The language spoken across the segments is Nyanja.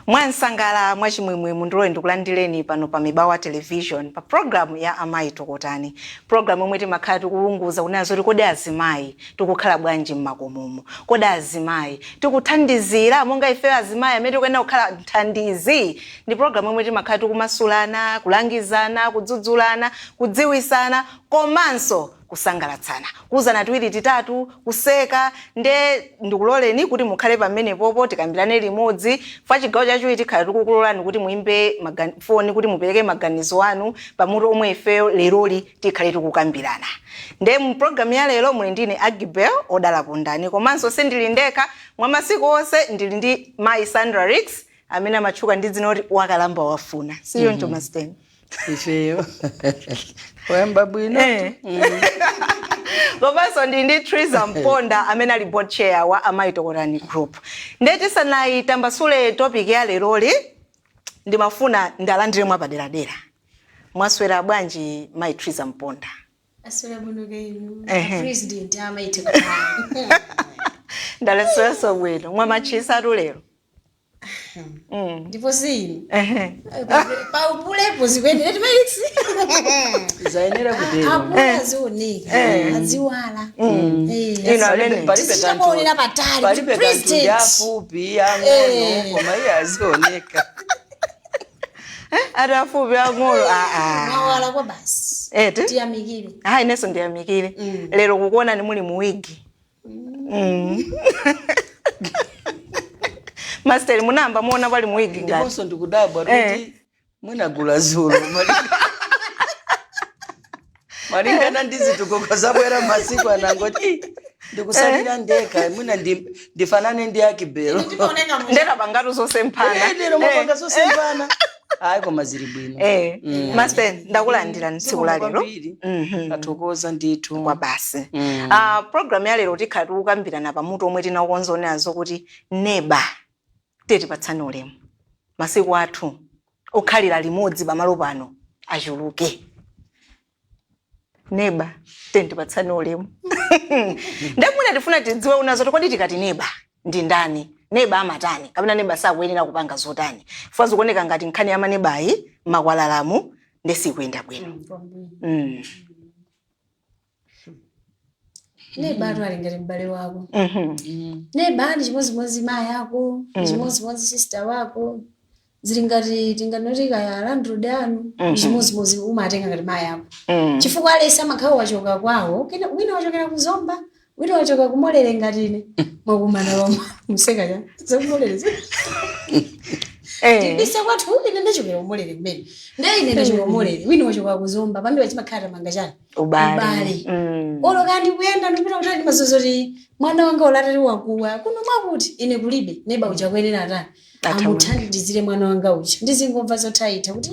Mwansangala, mwachimwemwe, mundilole ndikulandireni pano pa Mibawa Television pa programu ya Amayi Tokotani, programu yomwe timakhala tikuwunguza kunena zoti kodi azimayi tikukhala bwanji mmakomomo? Kodi azimayi tikuthandizira monga ifeyo azimayi amene tikuyenera kukhala mthandizi? Ndi programu yomwe timakhala tikumasulana, kulangizana, kudzudzulana, kudziwisana komanso kusangalatsana, kuuzana tiwiri titatu, kuseka. Nde ndikuloleni kuti mukhale pamenepopo tikambirane limodzi. Fa chigawo chachiwiri tikhala tikukulolani kuti muimbe foni kuti mupereke maganizo anu pamutu omwe ifeyo leroli tikhale tikukambirana. Nde mu programu ya lero muli ndine Agibel Odala Pondani, komanso sindili ndekha. Mwa masiku onse ndili ndi mayi Sandra Rix amene amatchuka ndi dzina kuti Wakalamba Wafuna, siyo? Masteni. Ifeyo wayamba bwino. Komanso ndili ndi Triza Mponda amene ali board chair wa Amayi Tokotani Group. Nde tisanayitambasule topic ya leroli, ndimafuna ndalandire mwapaderadera. Mwaswera bwanji, mayi Triza Mponda? Aswera bwino kenu? Ehe. President Amayi Tokotani. Ndasweranso bwino. Mwamachisatu lero. Ndipo sinu Ehe. paupulepo zikuyenera timaitsi. Zayenera kutero. Apule azioneka, adziwala. Ino amene Palibe Tizichitamuonera patali. Palibe kanthu. President. Ndi afupi, ang'ono, koma iye azioneka. Ati afupi, ang'ono, aa. Mwawala kwa basi. Eti? Tiyamikire. Hayi, inenso ndiyamikire lero kukuona ni muli mu wig. Master, munamba muona pali mu wig ngati Ndiponso ndikudabwa kuti mwinagula zulo, malingana ndi zitukuko zabwera masiku anangoti ndikusalira ndekha, mwina ndifanane ndi Akibelo. Ndera pangatu zosemphana. Lero mwapanga zosemphana. Hayi, koma zili bwino. Master, ndakulandira tsiku la lero. Kwambiri. Athokoza ndithu. Kwa basi. Mm. Program ya lero tikhala tikukambirana pamutu omwe tinakonza onenazo kuti neba titipatsane ulemu, masiku athu okhalira limodzi pamalo pano achuluke. Neba tentipatsane ulemu. Ndemuna tifuna tidziwe unazo kodi tikati neba ndi ndani, neba amatani, kapena neba sakuyenera kupanga zotani? Chifukwa zikuoneka ngati nkhani ya manebayi makwalalamu ndesikuyenda bwino. Neba atu ali ngati m'bale wako. Neba ndi chimodzimodzi mayi ako, ndi chimodzimodzi sister wako, zili ngati tinganoti kaya landlord anu, ndi chimodzimodzi umatenga ngati mayi ako, chifukwa alesi amakhala wachoka kwawo kena, wina wachokera kuzomba, wina wachoka kumolere ngati ine. Mwakumana pamwe museka cha zakumolere. Tibise kwathu, ine ndachokera kumolere kumene, nde ine ndachokera kumolere, wina wachoka kuzomba, pamene chimakhala tamanga chani? Ubale. Ubale. Olo kandi kuyenda ndipita kutali, ndimazozoti mwana wanga ulatali wakuwa kuno mwakuti ine kulibe neba uja kuyenera atani? Athamanga. Amuthandizire mwana wanga uja. Ndizingomva zothaitha kuti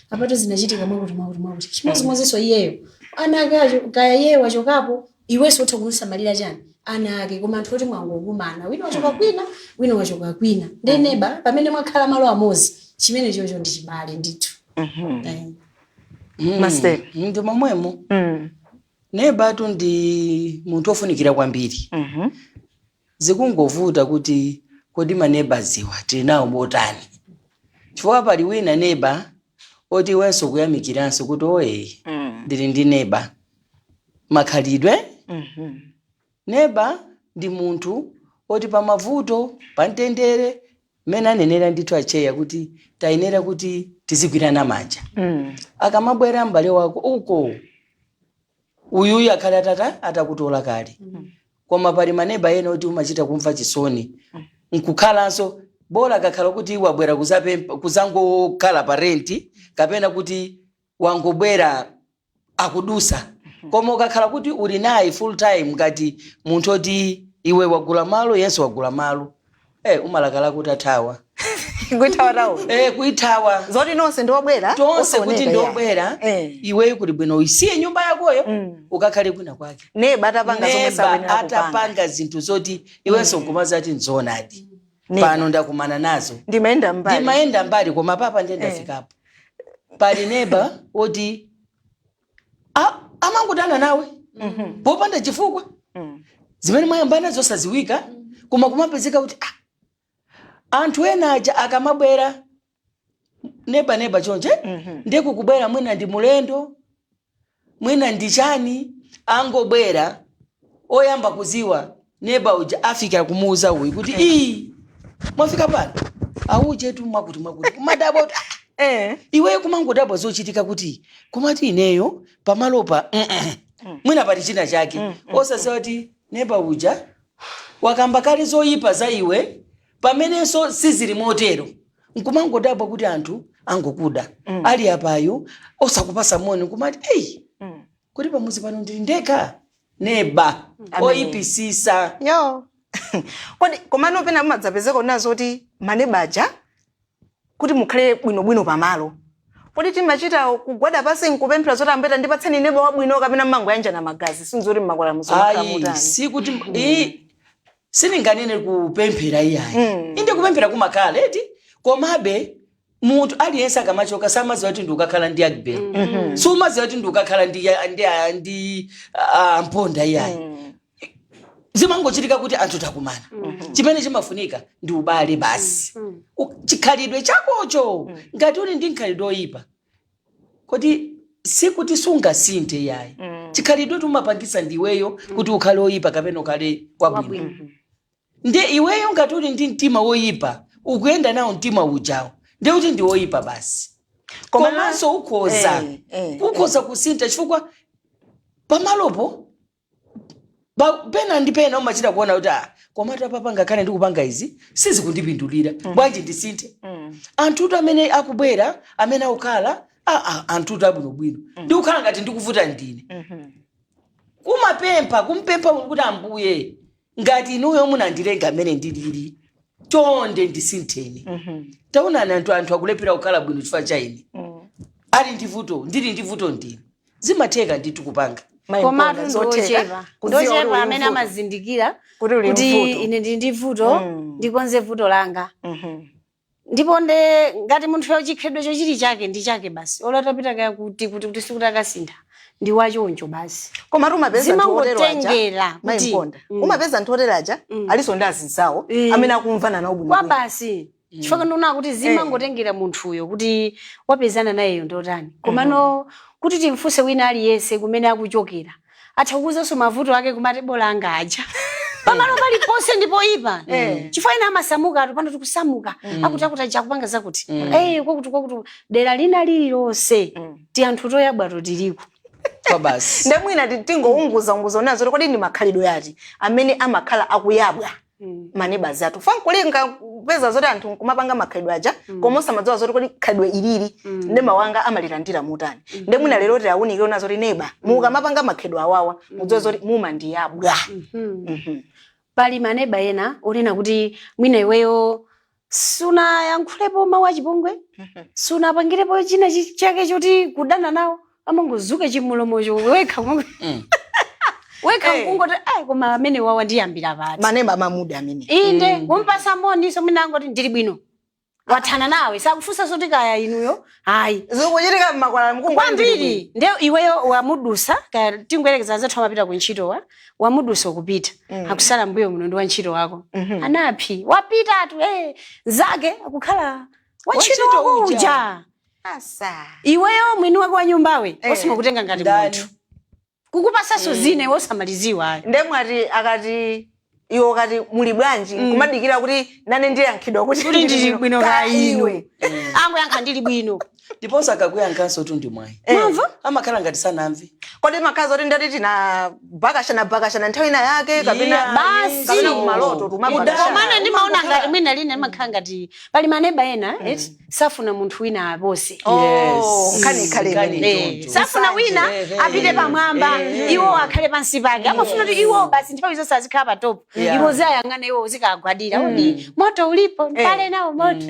apato zinachitika mwakuti mwakuti mwakuti. Chimodzimodzinso iyeyo ana ake kaya iyeyo wachokapo, iwenso utha kumusamalira chani ana ake. Koma anthu oti mwangokumana, wina wachoka kwina, wina wachoka kwina, ndi neba pamene mwakhala malo amodzi, chimene chocho ndi chibale ndithu. Master. Ndi momwemo. Nebatu ndi munthu ofunikira kwambiri. Zikungovuta kuti kodi manebaziwa tili nawo motani, chifukwa pali wina neba oti iwenso kuyamikiranso kuti oye, ndili ndi neba makhalidwe. Neba ndi munthu oti pamavuto, pamtendere, mmene anenera ndithu acheya kuti tayenera kuti tizigwirana manja. Akamabwera m'bale wako uko, uyuyu akhale atata atakutola kale. Koma pali maneba ena oti umachita kumva chisoni nkukhalanso bola akakhala kuti wabwera kuzapempha, kuzangokhala pa renti, kapena kuti wangobwera akudusa. Koma ukakhala kuti uli naye full time ngati munthu oti iwe wagula malo, yenso wagula malo, umalakala kuti athawa. Kuithawa tawo. Kuithawa. Zoti nonse ndiobwera. Tonse kuti osaoneka, ndiobwera. Iweyo kuti bwino uisiye nyumba yakoyo, ukakhale kwina kwake. Neba atapanga zomwe Neba sakuyenera kupanga. Atapanga zinthu zoti iwenso nkumazati nzoonadi, Neba. pano ndakumana nazo. Ndimayenda mbali. Ndimayenda mbali, koma papa ndiye ndafikapo. Pali neba oti amangotana nawe. Popanda chifukwa, zimene mwayambana zosaziwika, koma kumapezeka kuti anthu ena aja akamabwera neba neba chonje, ndiye kukubwera mwina ndi mulendo, mwina ndi chani, angobwera oyamba kuziwa neba uja afika kumuuza uyu kuti, "Ii, mwafika pano auchetu mwakuti mwakuti." Kumadabwa kuti, "Ah, iweyo kumangodabwa zochitika kuti kumati ineyo pamalopa mwina pali china chake," osadziwa kuti neba uja wakamba kale zoyipa za iwe pamenenso sizili motero. Nkumangodabwa kuti anthu angokuda ali apayo osakupasa moni, nkumati, "Eyi, kuti pamuzi pano ndili ndekha?" Neba oyipisisa. Yo, kodi komano pena mumadzapezeka unazo kuti manebaja kuti mukhale bwinobwino pamalo, kodi timachita kugwada pasi nkupemphera zoti, "Ambeta, ndipatseni neba wabwino," kapena mmangoyanjana magazi? Sinzoti mmakwala muzomakhala Ayi, mutani? Sikuti sininganene kupemphera iyayi. Inde, kupemphera kumakhala eti, komabe munthu aliyense akamachoka samaziwa kuti ndikukakhala ndi Agbel, sumaziwa kuti ndikukakhala ndi Mponda iyayi. Zimangochitika kuti anthu takumana. Chimene chimafunika ndi ubale basi. Chikhalidwe chakocho, ngati uli ndi nkhalidwe oyipa, kodi sikuti sungasinthe yayi. Chikhalidwe tumapangisa ndiweyo kuti ukhale oyipa kapena ukhale wabwino. Ndiye iweyo ngati uli ndi mtima woyipa, ukuyenda nawo mtima ujawo, ndiye kuti ndi woyipa basi. Komanso ukhoza ukhoza kusintha, chifukwa pamalopo pena ndi pena umachita kuona kuti, "Ah, komatu apapa ngakhale ndikupanga izi sizikundipindulira, bwanji ndisinthe?" Anthutu amene akubwera, amene akukhala, anthutu abwinobwino, ndikukhala ngati ndikuvuta ndine. Kumapempha, kumpempha Mulungu kuti, "Ambuye, ngati inuyo munandilenga amene ndilili, chonde ndisintheni. Taonani anthu akulephera kukhala bwino chifukwa cha ine. Ali ndi vuto, ndili ndi vuto ndine." Zimatheka ndithu kupanga. Komatu ndochepa, ndochepa amene amazindikira kuti uli kuti mvuto. Ine ndili ndi vuto, ndikonze vuto langa. Ndipo nde ngati munthu chikhalidwe chili chake ndi chake basi, olo atapita kaya kuti sikuti akasintha, ndi wachoncho basi. Komatu umapeza anthu otero aja, Zimangotengera Mayi Mponda, umapeza anthu otero aja alinso ndi azinzawo amene akumvana nawo kwa bwinobwino. Basi, chifukwa ndikuona kuti zimangotengera munthuyo kuti wapezana nayeyo ndotani. Komano kuti timfunse wina aliyense kumene akuchokera, atha kukuuzanso mavuto ake, kumati bola anga aja pamalo paliponse ndipoyipa, chifukwa ena amasamuka atu pano tikusamuka, akuti aja akupanga zakuti, kwakuti kwakuti, dera lina lililonse ti anthu toyabwato tiliko. Kwa basi. Nde mwina tingounguza unguza unazo kuti kodi ndi makhalidwe ati amene amakhala akuyabwa manebazi athu? Fankulinga kupeza zoti anthu nkumapanga makhalidwe aja, koma osamadziwa zoti kodi khalidwe ilili nde mawanga amalilandira mutani. Nde mwina lero tiawunikire unazo kuti neba, mukamapanga makhalidwe awawa, mudziwe zoti mumandiyabwa. Pali maneba ena onena kuti mwina iweyo sunayankhulepo mawu achipongwe, sunapangirepo china chake choti kudana nawo, amangozuka chimulomocho wekha wekha nkungoti, "Ai, koma amene wawa ndiyambira pati?" Maneba amamuda amene. Inde, kumpasa moni so mwina angoti, "Ndili bwino," wathana nawe, sakufunsa zoti kaya inuyo hayi. Zikuchitika mmakwalala mkungu. Kwambiri. Nde iweyo wamudusa, kaya tingoyerekeza zathu amapita kuntchitowa, wamudusa kupita, akusala mbuyo muno ndi wantchito wako. Anaphi wapitatu, zake akukhala wantchito Wantchito wako uja. Uja Asa. Iweyo mwini wake wa nyumbawe osimakutenga ngati Ndani? munthu kukupasaso zina iwe osamaliziwa ayi. Nde mwati akati iwo kati, "Muli bwanji?" Kumadikira kuti nane ndiyankhidwa kuti kuti ndili bwino Kaya ka inu. Iwe. Angoyankha ndili bwino. Ndiponso akakuyankhanso tu ndi mwayi, Mwamva? amakhala ngati sanamve. Kodi makhazi oti ndati tina bakashana bakashana nthawi ina yake kapena Yeah. Basi. kapena kumaloto tumabakashana? Komana ndimaona ngati mwina lina imakhala ngati pali maneba ena eti safuna munthu wina apose. Oh, nkhani ikhale Nkhani imene. choncho. Safuna wina apite pamwamba, iwo akhale pansi pake. Amafuna kuti iwo basi nthawi zonse azikhala pa top. Iwo zayang'ana, iwo zikagwadira udi moto ulipo mpale nawo moto.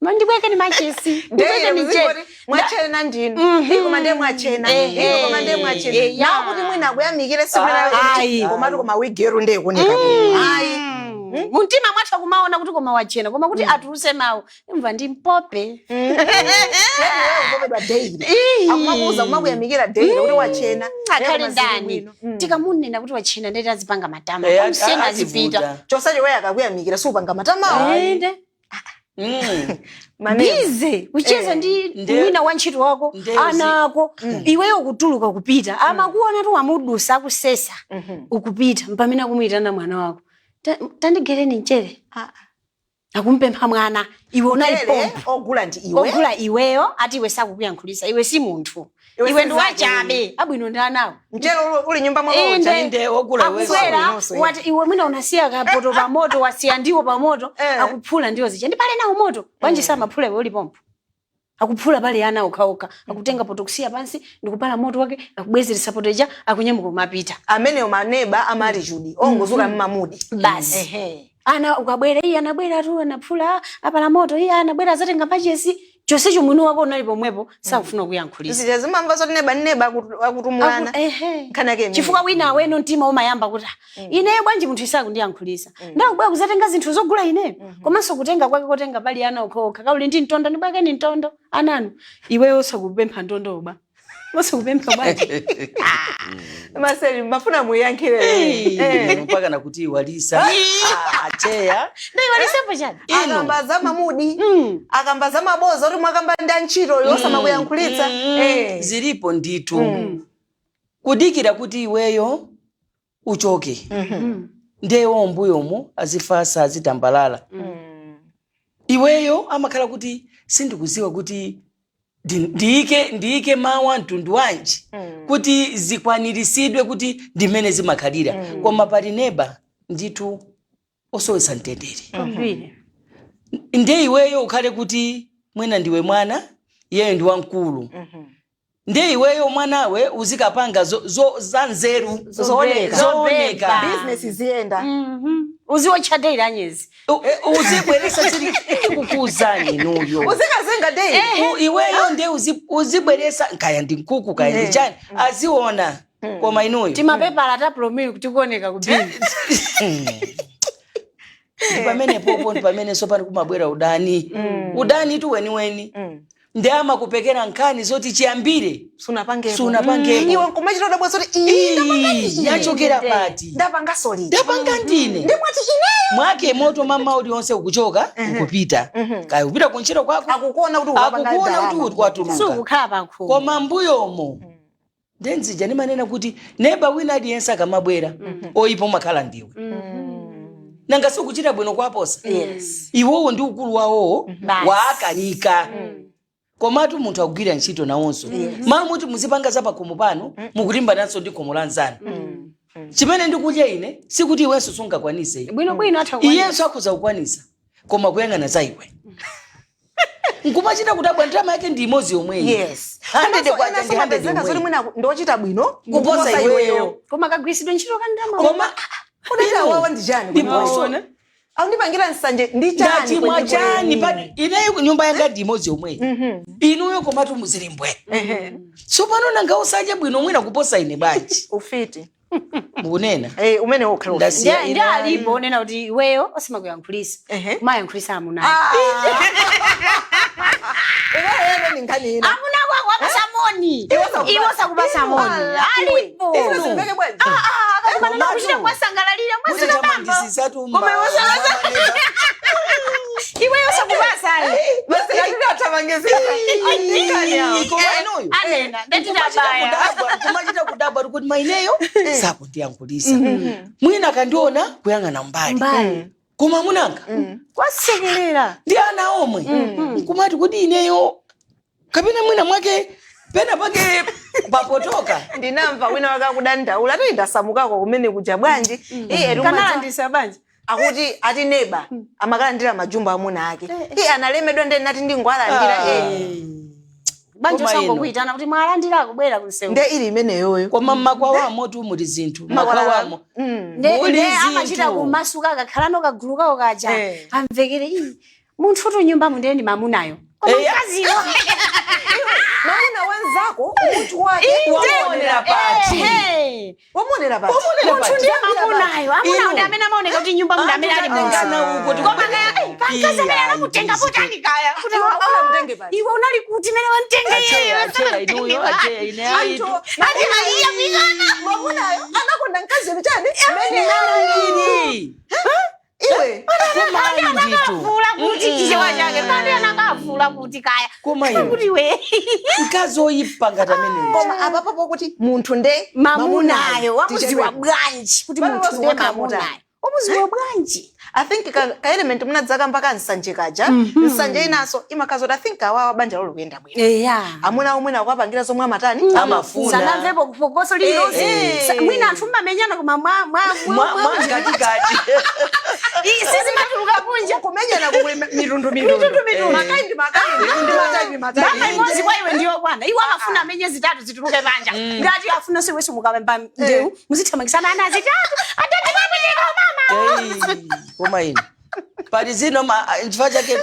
Ndibweke ni machesi, ndibweke ni Ndeye che mwachena ndinu, iko ndiye mwachena, iko koma ndiye mwachena. Nawo kuti mwina akuyamikire siku Ayi. lina, komatu koma wigero ndiye kuoneka bwino. Ayi. Mumtima mwatha kumaona kuti koma wachena, koma kuti atuluse mawu, imva ndi mpope. Kupopedwa daily, akumakuuza, kumakuyamikira daily kuti wachena. Akhale Koma zili ndani? bwino. Tikamunena kuti wachena, ndeti azipanga matama. Eh, Kamsena azipita. ativuta. Chosacho wewe akakuyamikira supanga matamawo. Inde. Maneno. Bize kucheza ndi mwina wa ntchito wako, ana ako, iweyo kutuluka kupita, amakuona tu, wamudusa akusesa ukupita, mpamene akumuyitana mwana wako, "Tandigereni mchere." Akumpempha mwana, iwe unali Mchere pompo. ogula ndi iwe. Ogula iweyo, ati iwe sakukuyankhulisa, iwe si munthu. Iwe Iwe si ndi zake. wachabe, abwino ndi anawo. Mchere uli nyumba mwako. Inde. Uja. Inde, ogula iwe. Akubwera Inonso, eh. wati iwe mwina unasiya kapoto pamoto, wasiya ndiwo pamoto. Akuphula ndiwo zija, ndipale nawo moto bwanji? Samaphula iwe uli pompo, akuphula pali ana okhaokha, akutenga poto kusiya pansi ndikupala moto wake, akubwezeresa poto ija, akunyamuka kumapita. Ameneyo maneba amati chudi ongozuka mmamudi. Basi. Ana ukabwera, iye anabwera tu, anaphula, apala moto, iye anabwera azatenga machesi, chonsecho mwini wako unali pomwepo, sakufuna kuyankhulisa. Zija zimamva zoti neba neba akutumulana. Ehe. Nkhani yake imene. Chifukwa wina aweno mtima umayamba kuti, "Ah, ineyo bwanji munthu isakundiyankhulisa? Ndakubwera kuzatenga zinthu zogula ineyo." Komanso kutenga kwake kotenga pali ana okhaokha, kauli ndi mtondo, ndibwakeni mtondo ananu, iweyo osakupempha mtondo uba, osakupempha bwanji? Maseli mafuna muyankhire. Eh, mpaka nakuti iwalisa. Ah, cheya. Ndaiwalisepo chani? Akamba za mamudi, akamba za maboza kuti mwakamba ndi antchito yosamakuyankhulitsa. Zilipo ndithu, kudikira kuti iweyo uchoke, ndewo mbuyomo azifasa, azitambalala. Iweyo amakhala kuti sindikuziwa kuti ndiyike mawa mtundu wanji kuti zikwaniritsidwe, kuti ndimene zimakhalira. Koma pali neba ndithu osowetsa mtendere. Kwambiri. Nde iweyo ukhale kuti mwina ndiwe mwana, iyeyo ndi wamkulu, nde iweyo mwanawe uzikapanga za nzeru. Zooneka. Zooneka. Business ziyenda. Uziwotcha daily anyezi. Uzibweresa zili ndikukuuzani inuyo. Uzikazenga daily. Iweyo nde uzibweresa kaya ndi nkuku, kaya ndi chani, aziona, koma inuyo Timapepala ta promil tikuoneka kubini. Ndi pamene popo, ndi pamene sopano kumabwera udani, udani tu weniweni. Ndi amakupekera nkhani zoti chiyambire Sunapangepo. Sunapangepo. Iwe nkumachita dabwa zoti iyi ndapanga Ii, yachokera pati? Ndapanga solid. Ndapanga ndine. Ndimwati ineyo. Mwake moto mama uliwonse ukuchoka ukupita, kaya kupita kuntchito kwako, Akukuona kuti ukapanga akukuona ndalama. kuti watuluka. Sukukhala pakhomo. Koma mbuyomo ndenzija ndimanena kuti neba wina aliyense akamabwera oyipa umakhala ndiwe, nanga sikuchita bwino kwaposa. Iwowo ndi ukulu wawowo. Basi. Waakanika, komatu munthu akugwira ntchito nawonso. Malo muti muzipanga za pakhomo pano, mukulimbananso ndi khomo la nzanu. Chimene ndikudya ine sikuti iwenso sungakwanise. Bwinobwino atha. Iyenso akhoza kukwanisa, koma kuyang'ana za iwe nkumachita kudabwa, ndalama yake ndi imodzi yomweyi. 100 kwacha ndi 100 Mapezeka zoti yomweyi. mwina ndochita bwino Kuposa iweyo. Koma kagwiritsidwe ntchito kandama. Koma Kudati awawa ndi chani? Ndiponso Akundipangira nsanje ndi chani? Ndachimwa chani? Kwenikweni? Ineyo nyumba yanga ndi imodzi yomweyi, inuyo komatu muzilimbwe. Tsopano nanga usadye bwino mwina kuposa ine bwanji? Ufiti. Mukunena. Eh, umene ukhala ufiti. Ndasiya Ndi ina. alipo onena kuti iweyo osamakuyankhulisa, kumayankhulisa amuna. Iweyo ni nkhani ina. Amuna kwako apasamoni, iwe osakupasa moni, alipo. Iwe zimveke bwanji? Akakumana nakuchita mwasangalalira mwasina bambo. Mutithamangitsitsatu. Koma iwe Iweyo osakupasa. Basi katithamangizisa. Andikani awo. Koma inuyo Anena ndatitabaya. kumachita kudabwa kuti maineyo sakundiyankhulisa, mwina akandiona kuyang'ana mbali, Mbali. koma munanga Kwasekerera. ndi ana omwe, nkumati kuti ineyo kapena mwina mwake pena pake papotoka. Ndinamva wina wakakudandaula ati ndasamukako kumene kuja bwanji, iye Kanalandisa bwanji? Akuti ati neba amakalandira majumbo amuna ake, iye analemedwa, ndeni nati ndingwalandira. Banja Koma ino. osangokuitana kuti mwalandirako, bwera kunsewu. Nde ili imeneyoyo. Koma mmakwawamo tu muli zinthu, makwawamo Nde muli nde amachita zinthu. kumasuka akakhalano kagulu kawo kaja. Amvekere, iyi munthu tu nyumba mundeni mamunayo, koma Eya. mkaziyo. Mamuna wenzako munthu wake Wamuonera pati. Ehe. Wamuonera pati. Munthu ndiye Pati. mamunayo, amuna ndi amene amaoneka kuti nyumba muno amene ali munthu. Atengana uko Koma kaya, eh, pamkazi amene anamutenga potani kaya. Kuti Iwe unamutenge pati. Iwe unali kuti mene wamtenga iyeyo. Acheya inuyo, acheya ine ayi. Ati aiya kuikana. Mamunayo anakonda mkazi chani? Mene Ili. iwe. Koma nditu. Anakavula kuti chichewa chake. Pandi anakavula kuti kaya. Koma iwe. Kuti we. Mkazi oyipa ngati ameneyo. Koma apapo kuti munthu nde Mamunayo wamuziwa bwanji kuti Pano munthu ndiye waziwa mamunayo. Wamuziwa bwanji. I think ka element munadzaka mpaka nsanje kaja. Nsanje inaso imakhaza kuti I think awawa banja lolo kuyenda bwino. Eya. Amuna omwe akuwapangira zomwe amatani. Amafuna. Sanamvepo phokoso lililonse. Eh. Mwina anthu mmamenyana koma mwa mwa Mwa mkatikati. Sizimatuluka kunja. Kumenyana kukuli mitundu mitundu. Mitundu mitundu. Makaindi makaindi. Ndi mataipi mataipi. Ndama imodzi kwa iwe ndiyo bwana. Iwe amafuna amenye zitatu zituluke panja. Ngati afuna siweso mukapemba ndewu muzithamangitsana ana zitatu. Atati mapweteka mama. Ei, koma ine pali zino nchifukwa chake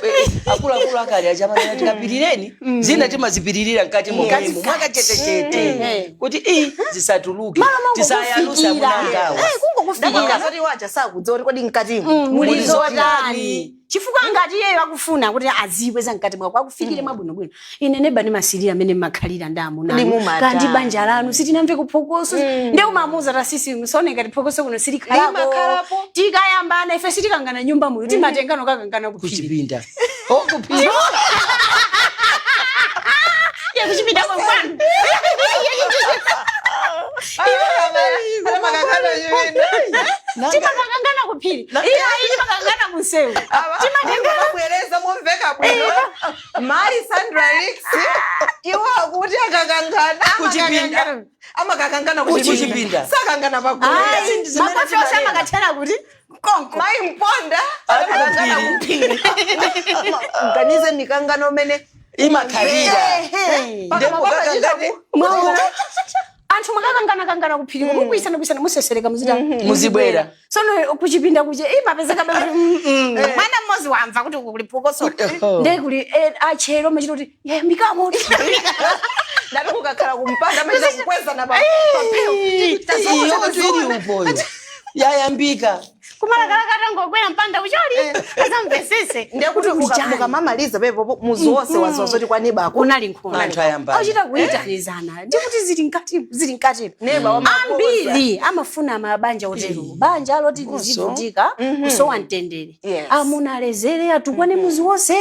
akuluakulu akale achamana tikapirireni zina timazipiririra mkati momwemo mwakachetechete kuti i zisatuluke, tisayalusa munangawa. Kungokufikira. Ndakazoti waja sakudziwa kuti kodi mkatimu Muli zotani, chifukwa ngati iyeyo akufuna kuti aziwe za mkati mwako, akufikire mwabwinobwino. Ine neba ndimasirira amene mmakhalira ndi amuna Ndi anu. mumatani. Kandi banja lanu sitinamve kuphokoso, ndi umamuza tasisi musaone ngati phokoso kuno silikhalako. Limakhalapo. Tikayambana ife sitikangana nyumba muno, timatengano kakangana kuphiri. Kuchipinda okuphiri. Ye, kuchipinda kwanu. Timakangana kuphiri, iya, timakangana kunsewu. Timakangana momveka bwino. Mayi Sandra Rix, iwo akuti akakangana Kuchipinda. Amakakangana Kuchipinda. Sakangana pagulu. Ayi, Zinthu zimene makofi onse timanena. amakathera kuti konko. Mayi Mponda amakangana kuphiri. Mganize mikangano mene Imakhalira. Ehe. Ndipo kakangane. Mwaona? Anthu mwakakangana-kangana kuphiri, mukuyisana kuyisana, musesereka, muzita Muzibwera. Sono kuchipinda kuche imapezeka kuti mwana mmodzi wamva kuti kuli phokoso, Oh. ndiye kuli achero machita kuti yayambikamo. Ndati kukakhala kumpanda amachita kukwezana paphewo. Iyo kuti ili upoyo yayambika. Kumalakalakata ngokwera mpanda ucholi azamvesese. Ndekuti mukamamaliza pepopo muzi wonse waziwa zoti kwanebako Kunali nkhondo. Anthu ayambana. Ochita kuyitanizana ndikuti zili mkati, zili mkati. Neba wamakoza. Ambiri amafuna mabanja otero, banja loti lizivutika kusowa mtendere. Amuna alezere atukwane muzi wonse,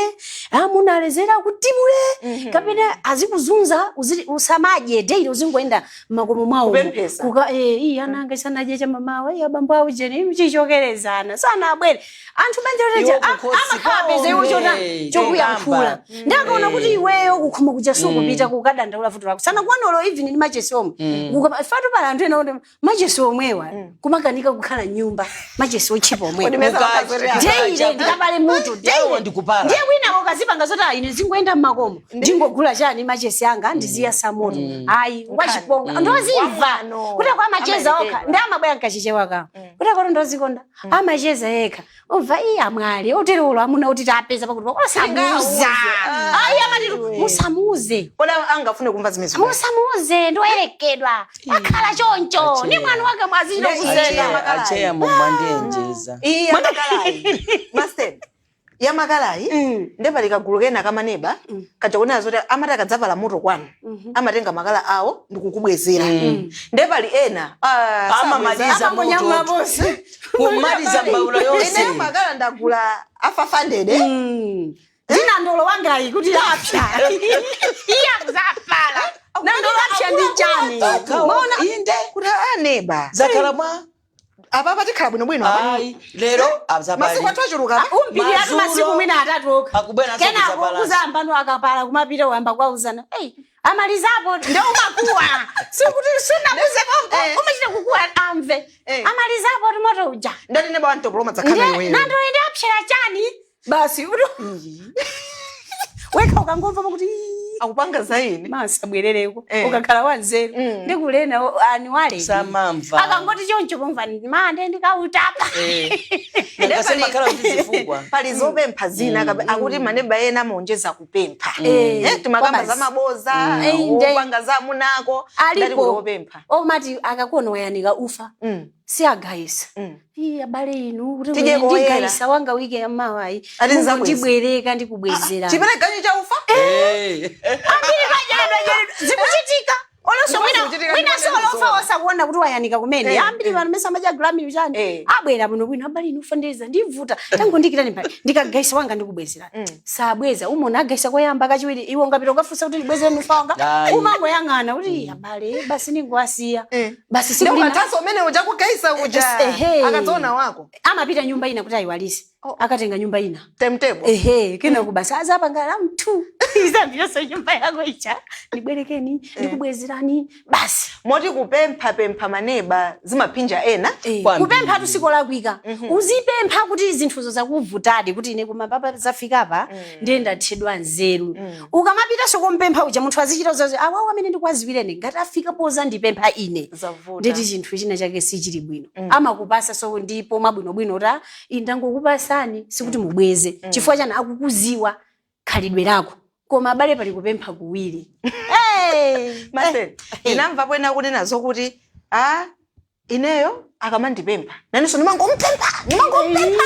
amuna alezere akutimule kapena azikuzunza, usamadye daily, uzingoenda mmakomo mwawo Kupemphesa. kuka iyi ananga isanadye cha mamawa, iyi abambo awo jeni chichokerezana sana abwere anthu banja Iwo loteja kukhosi amakhala peza iwo chota kwawo, chokuyankhula. Ndakaona kuti iweyo kukhoma kuja sukupita kukadandaula vuto lako sana kuwanolo, even ndi machesi omwe. Fatu pala anthu ena kuti machesi omwewa kumakanika kukhala nyumba, machesi otchipa omwewa. Kodi mesa wakazoti Daily ndikapale mutu. Yawo ndikupala. Ndiye wina ukazipanga zoti ine zingoenda mmakomo, ndingogula chani machesi anga ndiziyasa moto, ayi wachiponga ndozimva. Wamwano. Kuti kwa amacheza okha. Amayekedwa. Ndi amabwera nkachichewa kawo kuti akoto ndozikonda amacheza yekha, umva iye amwali oterolo amuna kuti tapeza pakuti osamuuza, ayi amati musamuuze. Kodi angafune kumva zimene? Musamuuze, ndoyerekedwa akhala choncho ni mwana wake mwazino kuzela. Acheya mumwandienjeza. Iyi yamakalayi, master, yamakalayi, ndepali kagulu kena kamaneba kaja kunena zoti amati akadzapala moto kwanu amatenga makala awo ndikukubwezera. Ndepali ena Amamaliza Amangonyamula moto. bonse. Kumaliza mbaula yonse. Ineyo makala ndagula afafandede. Zina ndolo wangayi kuti apya, iye akuzapala nandolo apya ndi chani? Maona inde. Kuti aneba Zakhala mwa apapa tikhala bwinobwino apa. Ayi, lero azapali. Masiku athu achuluka. Umpikiratu Madzulo, masiku mwina atatu okha. Akubwera Kenako kudzapala. kuzamba ndo akapala kumapita wamba kwauzana, ei amalizapo, nde umakuwa sikuti sunakuze konko. Umachita kukuwa amve. Amalizapo timoto uja. Ndati neba wantopoloma dzakhala iweyo. Nando ende apshera chani basi wekha ukangomva pakuti Akupanga za ine. Masabwerereko. Eh. Ukakhala wanzeru ndikulena aniwale. Samamva. Akangoti choncho pomva mande ndikautapa. Nangasemakhala kuti zifukwa. Pali zopempha zina akuti maneba ena amaonjeza kupempha. Eh, Timakamba kwabasi. za maboza, wopanga za amunako, ndati kuli Alipo wopempha. omati akakuona wayanika ufa, si agayisa. Ii, abale inu, kuti Tidye koyera. ndigayisa wanga wiki yamawayi. Ati nzabweza. Ndibwereka ndikubwezera. Chipere ganyu cha ufa? Zikuchitika olonso. Ndipo zikuchitika. Mwinaso ndipo olofa osakuona kuti wayanika kumene. Ambiri vanhu mese amadya gramil chani. Abwera bwino bwino, abale inu, ufa ndeza ndivuta, tangondikirani pali ndikagaisa wanga ndikubwezera. Sabweza. Umona agaisa koyamba, kachiwiri, iwo ngapita ukafunsa kuti ndibwezereni ufa wanga. Ayi. Umangoyang'ana kuti abale basi ningowasiya basi. Ndipo Sikulina kathaso umene uja kugaisa uja. Ehe. Akadzaona wako. Amapita nyumba ina kuti ayiwalise, akatenga nyumba ina. Timetable. Ehe, kenako basi azapanga round 2, izambiyonso nyumba yako icha, ndibwerekeni ndikubwezerani basi. Moti kupempha pempha maneba zimaphinja ena. Kwambiri. Kupempha tusikolakwika. Uzipempha kuti zinthuzo zakuvutadi, kuti ine kumapapa zafikapa ndiye ndathedwa nzeru. Ukamapitanso kompempha uja, munthu azichita zazo awawo amene ndikuwaziwirene, ngati afika poza ndipempha ine, Zavuta. nditi chinthu china chake sichili bwino. Amakupasa so ndipo mabwinobwino ta indangokupasani, sikuti mubweze. Chifukwa chani? Akukuziwa khalidwe lako. Koma abale, pali kupempha kuwiri. Hey! Mase, ndinamva pwena kunena zokuti a ineyo akamandipempha nanenso ndimangompempha, ndimangompempha.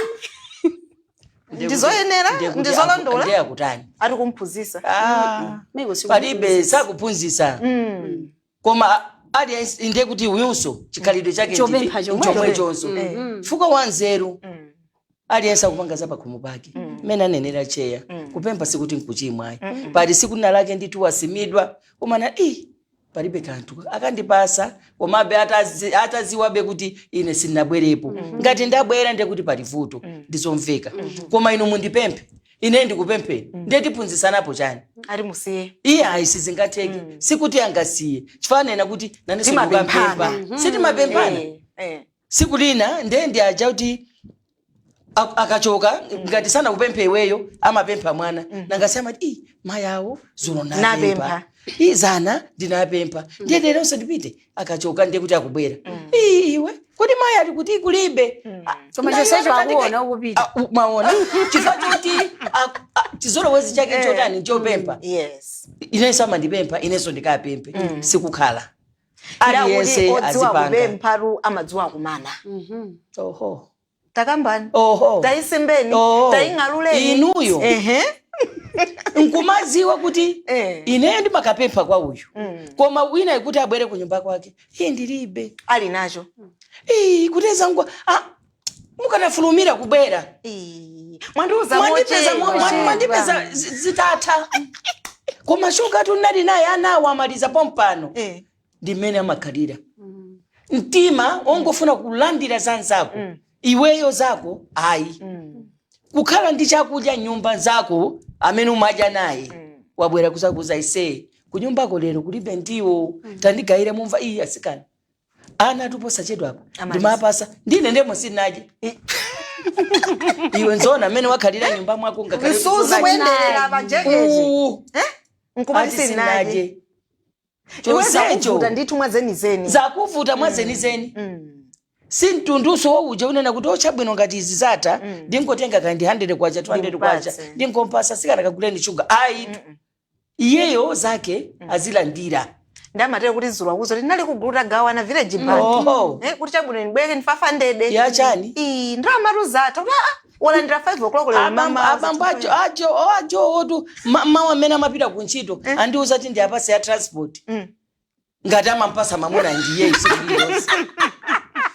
Ndizoyenera? Ndizolondola? Ndiye akutani? Ari kumphunzisa. Ah, Meko siku- palibe sakuphunzisa, koma aliyense ndiye kuti uyunso chikhalidwe chake Chopempha chomwecho. chomwechonso. Chifukwa wanzeru aliyense akupanga za pakhomo pake. Mmene anenera cheya, kupempha sikuti nkuchimwa ayi. Pali siku lina lake ndithu wasimidwa, umana i palibe kanthu akandipasa, komabe ataziwabe kuti ine sindinabwerepo. Ngati ndabwera ndiye kuti pali vuto, ndizomveka. Koma inu mundipemphe, ine ndikupempheni, ndiye tiphunzisanapo chani? Ari musiye. Iye ayi, sizingatheke. Sikuti angasiye, chifanena kuti nanenso Timapemphana. ndikukapempha, sitimapemphana. Siku lina ndiye ndi aja kuti akachoka, ngati sanakupemphe iweyo, amapempha mwana. Nangasi amati, "Ii, mayi awo zulo napempha." Napempha. "Ii, zana ndinapempha, ndiye leronso ndipite." Akachoka ndiye kuti akubwera, "Ii, iwe, kodi mayi ali kuti kulibe?" Ah, Koma nayo chonsecho akatandika- akuona ukupita. Ah, maona chifukwa choti chizolowezi chake chotani? Chopempha. Inenso amandipempha, inenso ndikapemphe, sikukhala. Aliyense Ndakuti odziwa azipanga. kupempharu amadziwa kumana. Oho. Takambani. Oho. Tayisimbeni. Oho. Taying'aluleni. Inuyo. Ehe. Nkumaziwa kuti ineyo ndimakapempha kwa uyu, koma wina ikuti abwere ku nyumba kwake, iye ndilibe. Ali nacho. Ii, kuteza ngwa, ah, mukanafulumira kubwera. Ii, mwandiuza Mwandipeza mochedwa. mwandipeza zitatha, koma shuga tunali naye anawo amaliza pompano. Ndi mmene amakhalira mtima ongofuna kulandira za nzako, iweyo zako ayi. Kukhala ndi chakudya nyumba zako, amene umadya naye wabwera kuzakuza, "Ise, kunyumbako lero kulibe ndiwo, tandigayire." Mumva, "Iyi asikana, ana atuposa chedwa apa." Amaliza. "Ndimapasa ndine ndemo sinadye." Iwe nzona amene wakhalira nyumba mwako ngakhale Misuzi kuti kuyenderera pajekeje. Uu, Nkumati ati sinadye. sinadye. Iwe Chonsecho zakuvuta ndithu mwazenizeni. Zakuvuta mwazenizeni. Si mtunduso wouja unena kuti ochabwino ngati izi zatha, ndingotenga kandi 100 kwacha, 200 kwacha, Ndimpatse. ndingompasa sikana kaguleni shuga, ayi. Iyeyo zake azilandira. Ndamatera kuti zulo akuzo tinali kugulu tagawana village bank. Oho. Kuti chabwino ndibweke ndi 500. Yachani? Ii, ndalama zatha kuti walandira 5 o'clock lero mama. Abambo ajo ajo ajo otu mawu amene amapita kuntchito andiuza kuti ndiapase ya transport. Ngati amampasa mamuna ndiye tsiku lililonse,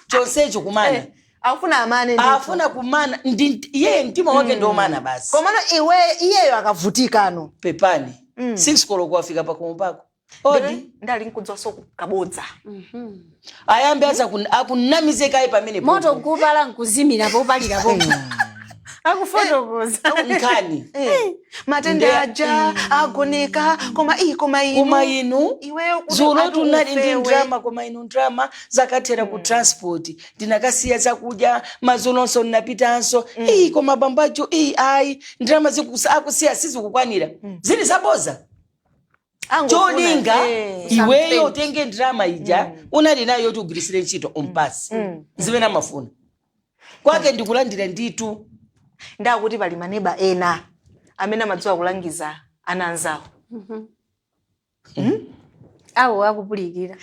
chonsecho kumana. Akufuna amane ndithu. Afuna kumana iye mtima wake ndiomana basi. Komano iwe, iyeyo akavutikano. Pepani, 6 koloko afika pakhomo pako, odi. Ndali nkudzwaso kabodza. Ayambe aza akunamizekayi pamene. Moto nkupala nkuzimira popalirapo akufotokoza. Nkhani. Matenda aja agoneka, koma iyi, koma inu. Koma inu. Iweyo kuti Zulo ati tunali ndi ufewe. ndrama, koma inu ndrama zakathera ku transport, ndinakasiya zakudya mazulonso, ndinapitanso iyi, koma bambacho iyi ayi, ndrama akusiya sizikukwanira, zili zaboza. Angofuna, Cholinga iweyo Usampemphe. utenge ndalama ija unali nayo yoti ugwirisire ntchito, umpasi. Zimene amafuna kwake ndikulandira nditu. Ndakuti pali maneba ena amene amadziwa kulangiza ana anzawo. Awo akupulikira.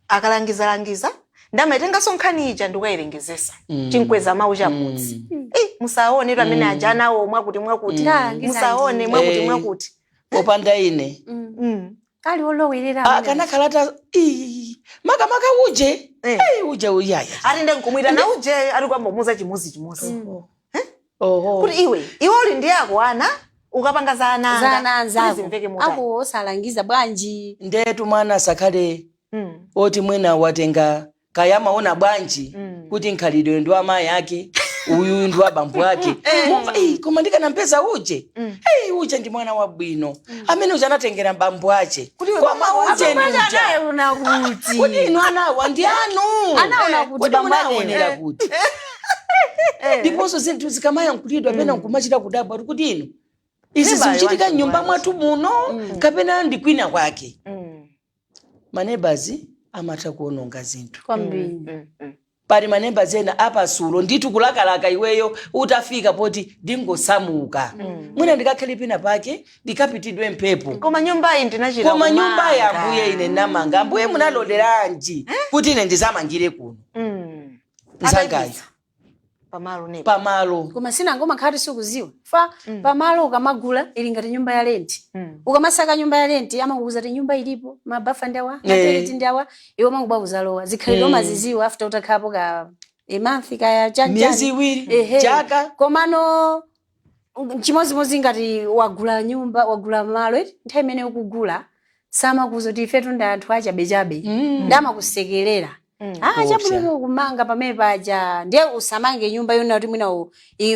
Akalangizalangiza, ndamaitenganso nkhani ija ndikuyerengezesa chinkweza mawu chamudzi. Eh, musaone tu amene aja anawo mwakuti mwakuti. Ndalangiza. Musaone mwakuti mwakuti. Popanda ine. Ali olowerera. Ah, kanakhalata makamaka uje. Eh, uje uyaya. Ati ndenkumwita na uje ari kwambomuza chimuzi chimozi Oho. kuti iwe iwe uli ndi ako ana, ukapanga za ana anga, Zana kuti anzako zimveke motani. ako osalangiza bwanji? Ndetu mwana asakhale oti mwina watenga kaya amaona bwanji kuti nkhalidwe ndi wa mayi ake, uyu ndi wa bambo ake. Mumva, "Ii, koma ndikanampeza uje. Ei, uje ndi mwana wabwino amene uja anatengera bambo ache." Kuti iwe Koma bambo uje ndi uja. Anaona kuti Kuti inu anawa ndi anu. Anaona kuti Kodi bambo ake. munaonera kuti ndiponso zinthu zikamayankhulidwa pena nkumachita kudabwa kuti inu izi Nebayo zikuchitika wantu mnyumba bwanji. mwathu muno kapena ndi kwina kwake? Maneighbors amatha kuononga zinthu. Kwambiri. Pali maneighbors ena apasulo ndithu, kulakalaka iweyo utafika poti ndingosamuka, mwina ndikakhale pina pake ndikapitidwe mphepo. Koma nyumbayi ndinachita Koma nyumba ya kumanga. ambuye ine namanga, ambuye munaloleranji kuti ine ndizamangire kuno? Mzangayo. Atayipitsa. Pamalo neba. Pamalo. Koma sinango makhati sikuziwa fa pamalo ukamagula ili ngati nyumba ya rent. Ukamasaka nyumba ya rent amakuuza ti nyumba ilipo, mabafa ndi awa, matoilet ndi awa, iwe mangubwa kuzalowa zikhalidwe umaziziwa after utakhapo ka a month kaya chani. Miyezi Chani. 2, Ehe. chaka. Komano chimodzimodzi ngati wagula nyumba, wagula malo eti, nthawi imene ukugula samakuuza kuti ifetu ndi anthu achabechabe, ndamakusekerera. Ah, Kuopsa. chabwino kumanga pamene paja ndiye usamange nyumba yona kuti mwina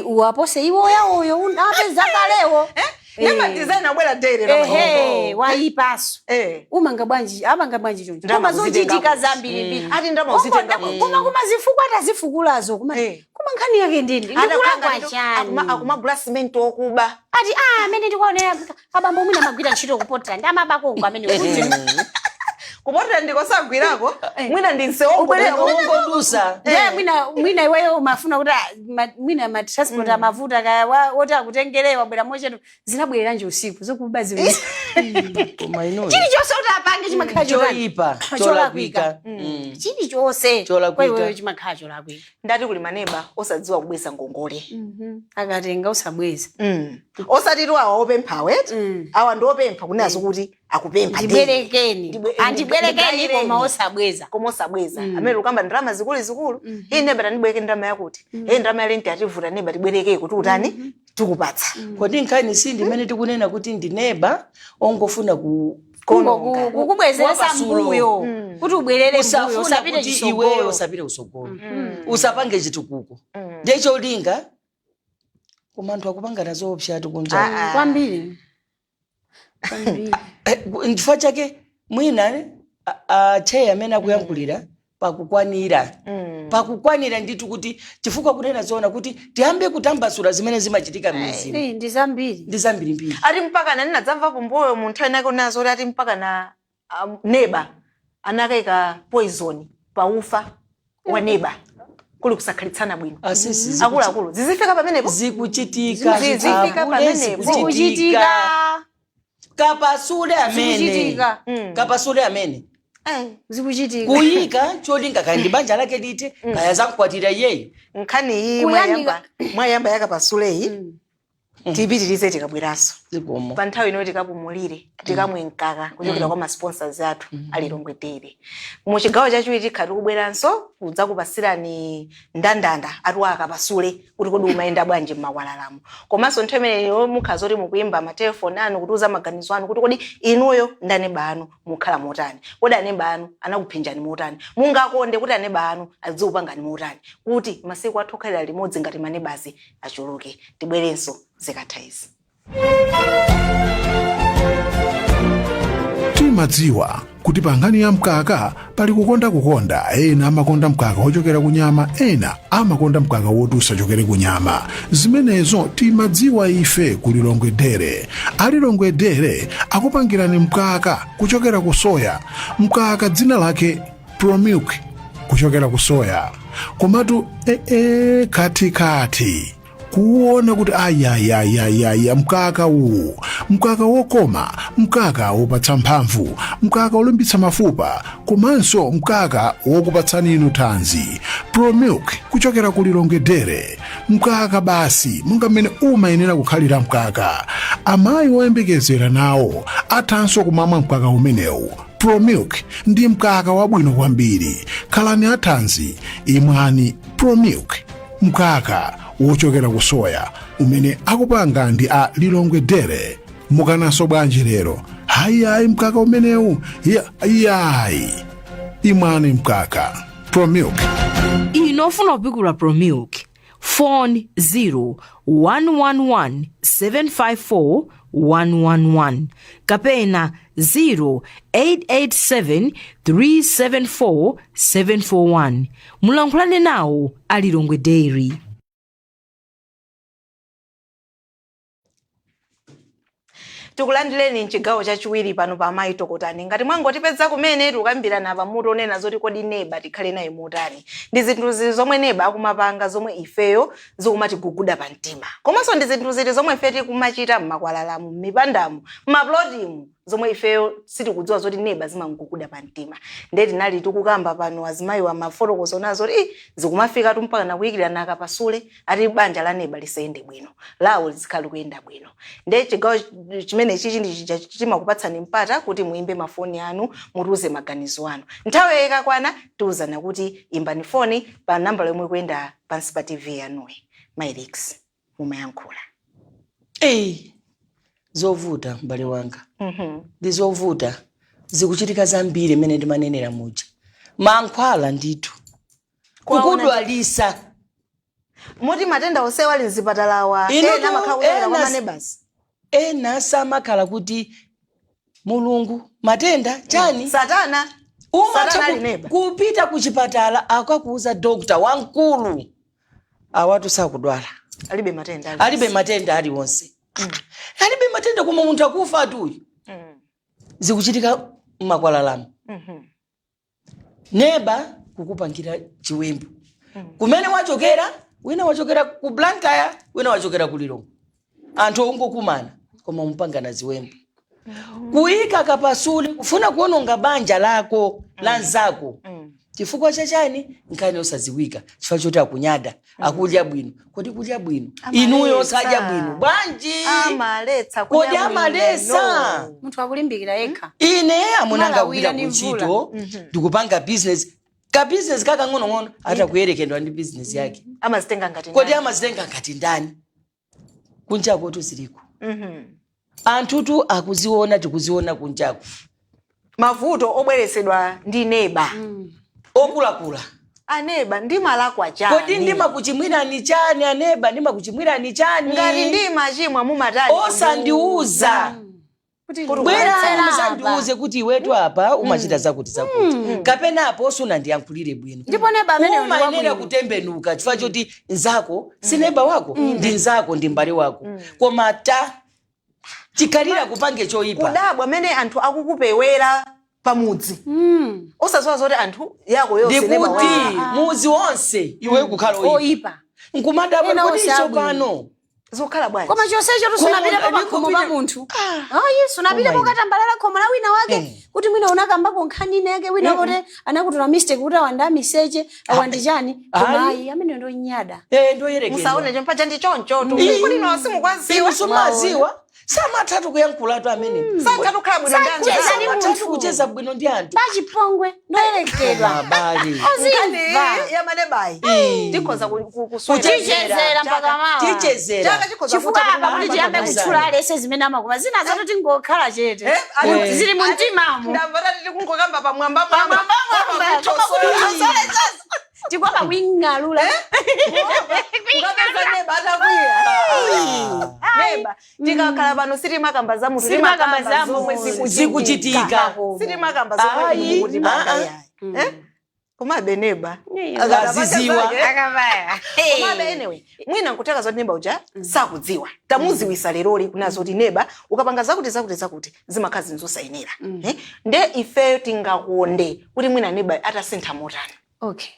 uwapose iwo yawoyo apeza kalewo. Nema design abwera dere. Ehe, wayipaso. Umanga bwanji, amanga bwanji choncho? Ndama Koma zochitika kuzitenga. zambirimbiri. Ati ndama uzitenga kuti. Koma kumazifukwa atazifukulazo kuma koma nkhani yake ndini, ndikulakwa chani? Akumagula simenti okuba. Ati ah, amene ndikuonera abambo mwina amagwira ntchito kupotera ndi amabakongo amene kuti Kupotera ndikosagwirako, mwina ndi Ubwere- Ongodusa. Ndiye mwina iweyo umafuna kuti ah, mwina ma transport amavuta kaya woti akutengere, wabwera mochetu, zinabwereranji usiku zokuba ziwiri. Koma inuyo Chilichonse kuti apange chimakhala chotani? Choyipa. Cholakwika. Cholakwika. Chilichonse Cholakwika. kwa iweyo chimakhala cholakwika. Ndati kuli maneba osadziwa kubweza ngongole. Akatenga usabweza. Osati awa opempha weti, awa ndi opempha kunenazo kuti akupempha daily. Ndibwerekeni. Andibwerekeni. Ndibwereni. Koma osabweza. Koma osabweza. Amene ukamba ndalama zikuluzikulu, iyi neba tandibwereke ndalama yakuti, iyi ndalama ya rent ativuta, neba tibwereke kuti utani, tikupatsa. Kodi nkhani si ndimene tikunena kuti ndineba ongofuna ku Kukubwezeresa Wapasulo. mbuyo kuti ubwerere mbuyo, Usafuna usapite kuti iweyo chisogolo. usapite kusogolo, usapange chitukuko, ndiye cholinga. Koma anthu akupangana zoopsa ati kunja. Ah, ah. Kwambiri, kwambiri. Nchifukwa chake mwina acheya amene akuyankhulira pakukwanira, pakukwanira ndithu, kuti chifukwa kunena zoona kuti tiyambe kutambasula zimene zimachitika m'mizimu Eh, ndi zambiri. Ndi zambirimbiri. Ati mpaka na ninadzamva pomboyo mu nthawi inake unazo kuti ati mpaka na neba anakayika poison paufa wa neba, kuli kusakhalitsana bwino. Asisi. Akuluakulu, zizifika pamenepo? Zikuchitika. Zizifika Akule. pamenepo. Zikuchitika. Kapasule amene. Zikuchitika. Kapasule amene. Zikuchitika. Kuyika cholinga kaya ndi banja lake lite, kaya zamkwatira iyeyo. Nkhani iyi mwayamba yakapasuleyi, tiyipitirize tikabweranso. Zikomo. Pa nthawi ino tikapumulire, tikamwe mkaka kuchokera kwa masponsors athu alilongwe Dairy. Mu chigawo chachiwiri tikhala tikubweranso kudzakupasirani ndandanda atuwa akapasule kuti kodi umayenda bwanji m'makwalalamo. Komanso nthawi imeneyo mukhala zoti mukuyimba matelefoni anu kutiuza maganizo anu kuti kodi inuyo ndi aneba anu mukhala motani, kodi aneba anu anakuphinjani motani, mungakonde kuti aneba anu adzikupangani motani, kuti masiku athu okhalira limodzi ngati manebazi achuluke. Tibwerenso zikatha izi. Timadziwa kuti pa nkhani ya mkaka pali kukonda kukonda. Ena amakonda mkaka wochokera ku nyama, ena amakonda mkaka woti usachokere ku nyama. Zimenezo timadziwa ife ku Lilongwe Dairy. A Lilongwe Dairy akupangirani mkaka kuchokera ku soya, mkaka dzina lake Promilk kuchokera ku soya. Komatu ee katikati kuona kuti ayayayayaya, mkaka uwu, mkaka wokoma, mkaka wopatsa mphamvu, mkaka wolimbitsa mafupa, komanso mkaka wokupatsani inu thanzi. Promilk kuchokera ku Lilongwe Dairy, mkaka basi monga mmene umayenera kukhalira mkaka. Amayi woyembekezera nawo athanso kumamwa mkaka umenewu. Promilk ndi mkaka wabwino kwambiri. Khalani athanzi, imwani Promilk, mkaka wochokera ku soya umene akupanga ndi a Lilongwe Dairy. Mukananso bwanji lero? Hayihayi, mkaka umenewu iyayi, imwani mkaka Promilk. Ino ofuna kupikula Promilk, phone 0 111 754 111 kapena 0887 374 741. Mulankhulane nawo a Lilongwe Dairy. Tikulandireni mchigawo chachiwiri pano pa Amayi Tokotani. Ngati mwangotipeza kumene, tikukambirana pamutu onena zoti kodi neba tikhale naye motani, ndi zinthu zili zomwe neba akumapanga zomwe ifeyo zikumatiguguda pa mtima, komanso ndi zinthu zili zomwe ife tikumachita m'makwalalamu, m'mipandamu, m'maplotimu, zomwe ifeyo sitikudziwa zoti neba zimamguguda pa mtima. Ndiye tinali tikukamba pano, azimayi amafotokoza nazo zoti zikumafikatu mpaka nakuyikirana akapasule, ati banja la neba lisayende bwino, lawo lizikhala likuyenda bwino. Ndiye chigawo chimene chichi ndi chija chimakupatsani mpata kuti muimbe mafoni anu, mutiuze maganizo anu. Nthawi ikakwana tiuzana kuti imbani foni pa nambala yomwe ikuyenda pansi pa TV yanuyi. Mailix, mumayankhula. Eyi, zovuta, m'bale wanga, ndi zovuta, zikuchitika zambiri. Imene ndimanenera muja, mankhwala ndithu kukudwalisa. Moti matenda onsewa ali mzipatalawa, Inu ena amakhala kuchokera kwa manebasi. Ena samakhala kuti Mulungu, matenda chani. Satana. Umatha Satana ali neba. Kupita kuchipatala, akakuuza dokta wamkulu, awatu sakudwala. Alibe matenda. Alibe matenda aliwonse, alibe matenda, koma munthu akufa atuyu. Zikuchitika mmakwalalamo. Neba kukupangira chiwembu kumene wachokera, wina wachokera ku Blantyre, wina wachokera ku Lilongwe, anthu ongokumana koma mupangana ziwembu, kuyika kapasule, kufuna kuononga banja lako la nzako. Chifukwa chachani? Nkhani yosaziwika, chifukwa choti akunyada, akudya bwino. Kodi kudya bwino, inuyo osadya bwino bwanji? Amaletsa. Kodi kudya bwino. Amaletsa? Munthu akulimbikira yekha. Ine amunanga Malawira kupita ndi kuntchito, ndikupanga business, ka business kakang'onong'ono, atakuyerekedwa ndi business yake. Amazitenga ngati Kodi ndani? amazitenga ngati ndani? Kunjako tuziliko, anthutu akuziona, tikuziona kunjako. Mavuto obweretsedwa ndi neba. Okulakula. Aneba, ndimalakwa chani? Kodi ndimakuchimwirani chani, aneba? Ndimakuchimwirani chani? Ngati ndimachimwa, mumatani? Osandiuza. Kuti Bwerani ndikubweretsera musandiuze kuti iwetu apa umachita zakuti zakuti, kapena apo osunandiyankhulire bwino. Ndipo neba amene ndi Umayenera wabwino. kutembenuka chifukwa choti nzako si neba wako, ndi nzako, ndi mbale wako, koma ta chikhalira kupange choyipa. Kudabwa amene anthu akukupewera pamudzi, osadziwa zoti anthu yako yonse neba Ndikuti wako. muzi wonse iwe kukhala oyipa, oyipa. Nkumadabwa Ena kuti onse abwino. tsopano Zikukhala bwanji? Koma chonsecho tusunapite Koma pa khomo pa munthu, ayi, sunapite Oh my. pokatambalala khomo la wina wake kuti mwina unakambako nkhani ineke, wina kuti anakutola mistake kuti awanda amiseche, awandi chani, koma Ayi. ayi, amene ndonyada. Eh, ndoyerekedwa. Musaone chompacha ndi choncho tu. Kuti ino simukwaziwa. Inu sumaziwa, samathatu kuyankhulatu amene. Sankhatu kukhala bwino ndi anthu. Sacheza ndi Samathatu munthu. kucheza bwino ndi anthu. Pachipongwe, ndoyerekedwa. Abale. Nkhani ya manebayi tikhoza kuswera. Tichezera mpaka mawa. Tichezera. Chaka chikhoza Chifukwa kutha apa kuti tiyambe Kumaza. kutchula alese zimene amakoma, zina zato tingokhala chete. Zili mu mtimamo. Ndamva tati tikungokamba pamwamba mwamba. Pamwamba, koma kuti Tikuopa kuing'alula. Ukapeza neba atakwiya. Neba tikakhala pano sitimakamba za munthu, Sitimakamba timakamba za zomwe munthu. Zikuchitika. Sitimakamba zomwe Ayi, mukutipanga ah, ah. yayi. Eh? Komabe neba Akaziziwa. Akavaya. Komabe anyway, mwina nkuteka zoti neba uja sakudziwa, tamuziwisa leroli kuna zoti neba ukapanga zakuti zakuti zakuti zimakhala zinthu zosayenera. Eh? Nde ifeyo tingakonde kuti mwina neba atasintha motani? Okay,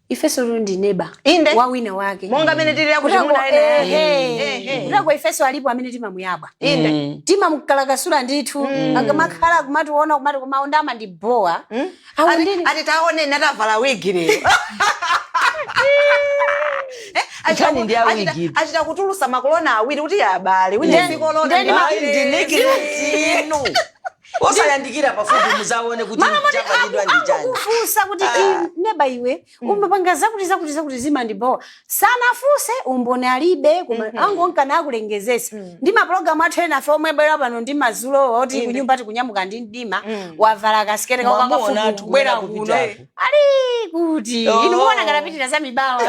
ifeso tuli ndi neba Inde. wa wina wake. Monga mene tili akuti Kutako, muna ena. ehe. Kutako ifeso alipo amene timamuyabwa, Inde. timamkalakasula ndithu. Akamakhala kumationa kumati kumaonda amandibowa. Awu ndini. Ati taoneni atavala wigi lero. Eh, Nkhani ndi ya wigi. Achita kutulusa makolona awiri kuti abale wina si kolona. Ayi, ndi necklace inu. Osayandikira pafupi muzaone kuti chavalidwa ndi chani. Akufunsa kuti, "Neba iwe umapanga zakuti zakuti zakuti zimandibowa." Sanafuse, umboni alibe, koma angonkana akulengezesa ndi mapulogalamu athu ena afe omwe bwera pano ndi mazulo oti kunyumba tikunyamuka ndi mdima, wavala kasikete Mwamuona athu kubwera kumene kuno akupitako. ali kuti Oh. inu muona ngatapitira za mibawa.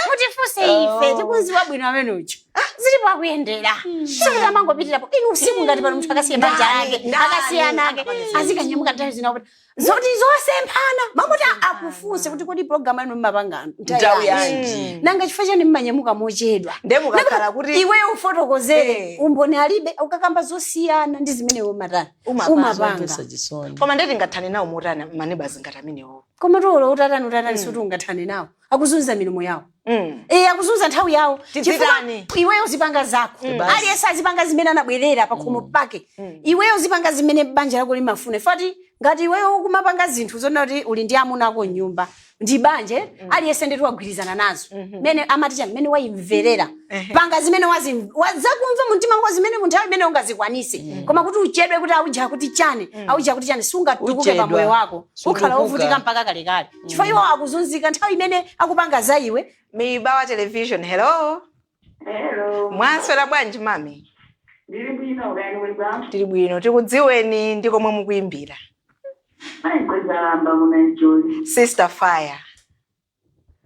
Mutifunse ife tikuziwa bwino amenucho zilipo akuyendera, sikuti amangopitirapo. Inu usiku ngati pano munthu akasiya banja lake, akasiyana ake, azikanyamuka nthawi zina kuti zoti zosemphana mamuti akufunse kuti, "Kodi program anu mmapanga Nthawi yanji?" Nanga chifukwa chani mmanyamuka mochedwa? Nde mukakhala kuti Iweyo ufotokozere. Umboni alibe, ukakamba zosiyana ndi zimene iwe umatani. Umapanga. Umapanga. Zomvetsa chisoni. Koma ndeti ngathane nawo motani maneba zingati amenewo? Koma tuolo utatani utatani, suti ungathane nawo, akuzunza milomo yawo. Eh, akuzunza nthawi yawo. Tizitani? Chifukwa iweyo uzipanga zako, aliyense azipanga zimene anabwerera pakhomo pake. Iweyo uzipanga zimene banja lako limafuna. Fati ngati iweyo ukumapanga zinthu zona kuti uli ndi amuna ako mnyumba ndi banje, aliyense nditu wagwirizana nazo mene amati chani, mene wayimverera, panga zimene zakumva mumtima mwako, zimene munthawi imene ungazikwanise. Koma kuti uchedwe kuti auja kuti chani, auja kuti chani, sungatukuke Uchedwa. pamoyo wako ukhala Sutukuka. wovutika mpaka kalekale, chifukwa iwo akuzunzika nthawi imene akupanga za iwe. Mibawa Television, hello. Hello. Mwaswera bwanji mami? Ndiri bwino, kani muli bwa? Tili bwino, tikudziweni ndi komwe mukuyimbira. Mai kwezalamba muna Njoli. Sister Fire.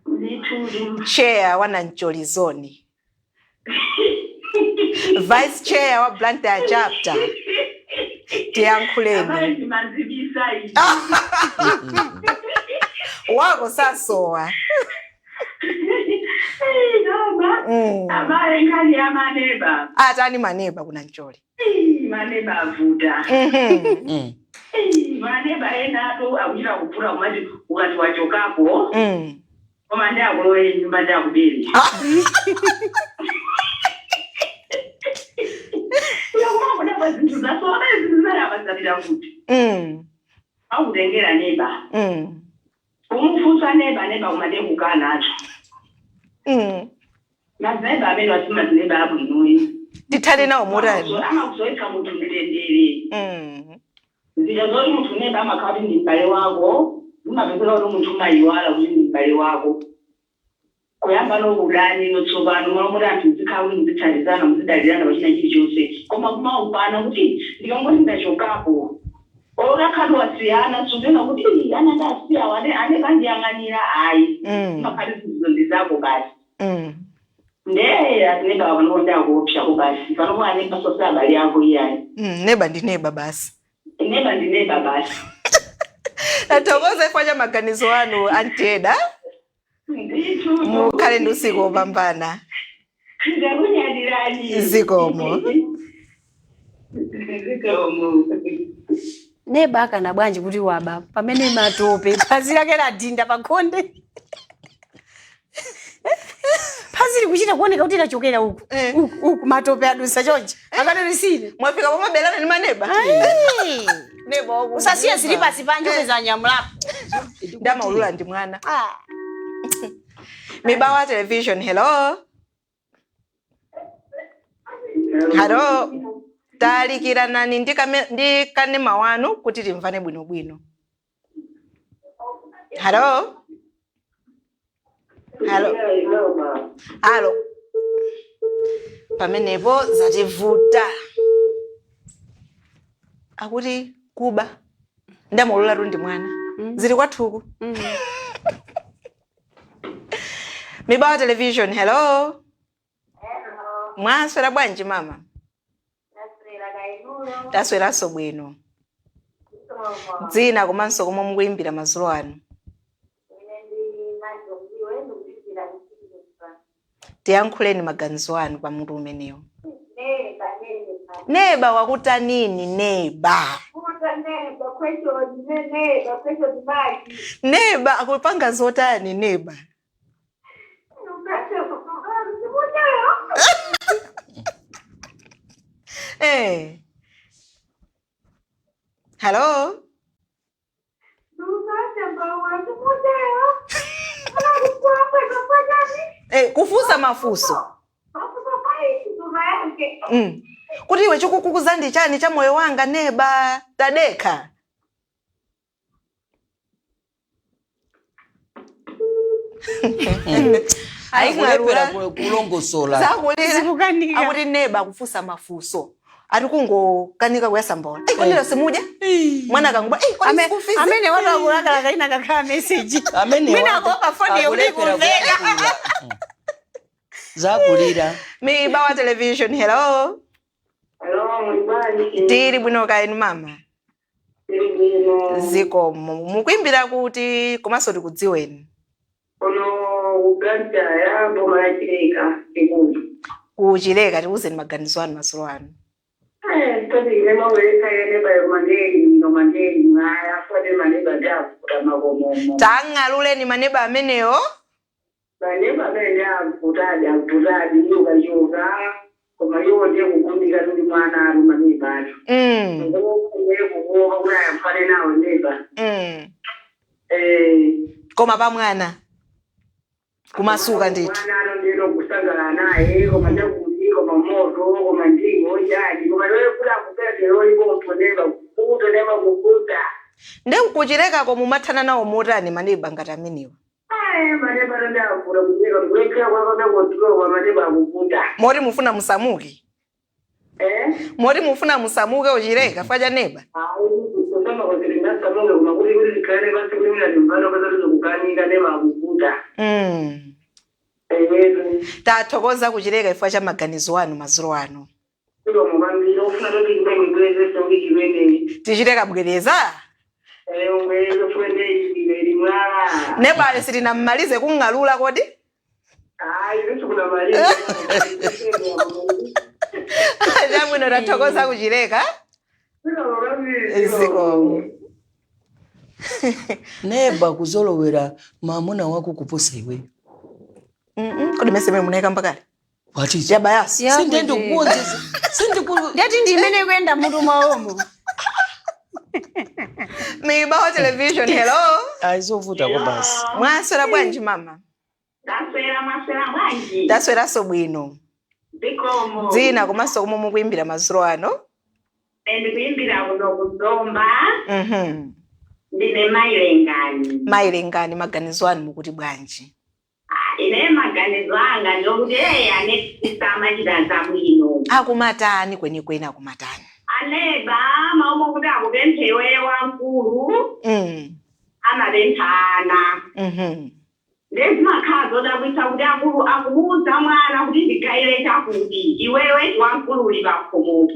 Ndithu. Chair wa Nancholi Zone, vice chair wa Blantyre chapter, tiyankhuleni. Amayi ndimanzibisa iyi. Wako sasowa. Hey, noma. Amayi, nkhani yamaneba. Atani maneba kunancholi? Hey, maneba avuta. Hey, maneba enato akuchita kupfura kumati ukati wachokapo. Koma ndi akulowe nyumba ndi akubere. Uyakumabona pa zinthu zasowa, zinthu zimene apazapita kuti. Akutengera neba. Umufunsa neba, neba kumate kukana acho. Mazineba amene wasi mazineba abwinoyi. Tithane nawo motani? Amakuzoyesa munthu mtendere. Zija zoti munthu neba amakhala kuti ndi m'bale wako, zimapezeka kuti munthu umayiwala kuti ndi m'bale wako. Kuyamba nokudani notsopano malo moti anthu muzikhala kuti muzithandizana, muzidalirana pachina chilichonse, koma kumaupana kuti ndikangoti ndachokapo olakhala wasiyana, suzena kuti, "Ii, ana ndasiyawo ane ane bandiyang'anira," ayi. Umakhali zinthuzo ndi zako basi. Ndeye azineba panopo ndakuopsako basi, panopo aneba sose abale ako iyayi. Neba ndi neba basi. Neba ndi neba basi. Tathokoza chifukwa cha maganizo anu, anteda. Ndithu. Mukhale ndi usiku wopambana. Ndakunyadirani. Zikomo. Zikomo. Neba akana bwanji kuti waba pamene matope phazi lake ladinda pakhonde, phazi likuchita kuoneka kuti lachokera uku uku uku, matope adusa chonchi, akatolisine. Mwafika pomabelana ndi maneba, neba waku Usasiye zili pasi panje upeza nyamulapo. Ndamaulula ndi mwana. Mibawa Television, hello. Hello, talikiranani ndi kanema wanu kuti timvane bwinobwino. Hello, hello, hello. Pamenepo zativuta, akuti kuba, ndamaulula tu ndi mwana, zili kwathuku. Mibawa Television, hello. Mwaswera bwanji mama? Tasweranso bwino. Dzina komanso komwe mukuyimbira madzulo ano? Tiyankhuleni maganizo anu pa mutu umenewo. Neba wakutanini neba? Neba akupanga zotani neba? Eh. Hello? Eh, kufunsa mafunso. Kuti iwe chikukukuza ndi chani cha moyo wanga neba tadekha. Akulephera kulongosola. Zakulira. Zikukanika. Akuti neba akufunsa mafunso. Ati kungokanika kuyasa mbola. Ei, kodi lero simudya? Mwana akanguba, "Ei, kodi school fees?" Amene watu akulakalaka ina kakhala message. Amene Mwina watu akuopa foni yomwe akulephera ikumveka. kuyankhula. Zakulira. Mibawa Television, hello. Hello, muli bwanji? Tili bwino kaya inu mama? Tili bwino. Zikomo. Mukuimbira kuti komanso tikudziweni? Kuno ku Blantyre, boma la Chileka, Chikulu. Kuchileka, tiuzeni maganizo anu madzulo ano. Tati maweleka yene bayo mandeni no mandeni ngaya fode maneba ndavuta makomomo. Tang'aluleni maneba amenewo. Maneba amene avutadi avutadi yoka koma iwo ndiye kugundika ndi mwana ali maneba acho. Ndiye kukuoka kuti ayamfane nawo neba. Koma pa mwana kumasuka ndithu. Mwana ano ndilo kusangalala naye koma chakuti koma moto koma ndingo chani koma iwe kuti akupezero ipompo neba kukuta neba kukuta. Nde kuchilekako mumathana nawo motani maneba ngati amenewa? Ayi maneba ano ndavuta kuchileka ndikulephera kwakona kotulowa maneba akukuta. Moti mufuna musamuke? Eh? Moti mufuna musamuke uchileka faja neba? Ayi kusama kwaziri ndasamuke koma kuti kuti tikhale pasi kuti mina nyumbano pasatizokukanika neba akukuta. Eyetu. Tathokoza kuchileka chifukwa cha maganizo anu madzulo ano. Ilo mubambira ufuna toti chimene songe chimeneyi. Tichite kabwereza? Ungweze fuende ili mwala. Nebale sitinammalize kung'alula kodi? Ayi sikunamaliza. Chabwino, tathokoza kuchileka. Zikomo. Neba kuzolowera mamuna wako kuposa iweyo. Kodi mese mene munayika mpakale? Watizo. Yabayasi. Ya. Sindikukuonjeza. Sindiku Ndati ndi imene ikuyenda mutu mwawomo. Mibawa Television, hello. Ayizovuta ko basi. Mwaswera bwanji mama? Ndaswera maswera bwanji. Tasweranso bwino. Zikomo. Dzina komanso komwe mukuimbira madzulo ano? Ndikuimbira kuno kuzomba. Ndine mailengani. Mailengani, maganizo anu mukuti bwanji? Ine maganizo anga ndokuti eyi anesamachita zabwino. Akumatani kwenikweni akumatani? Aneba maomo kuti akupemphewe wamkulu amapempha ana. Ndezimakhala zodabwitsa kuti akulu akumuwuza mwana kuti ndigayire chakuti iwewe wamkulu uli pakhomopo.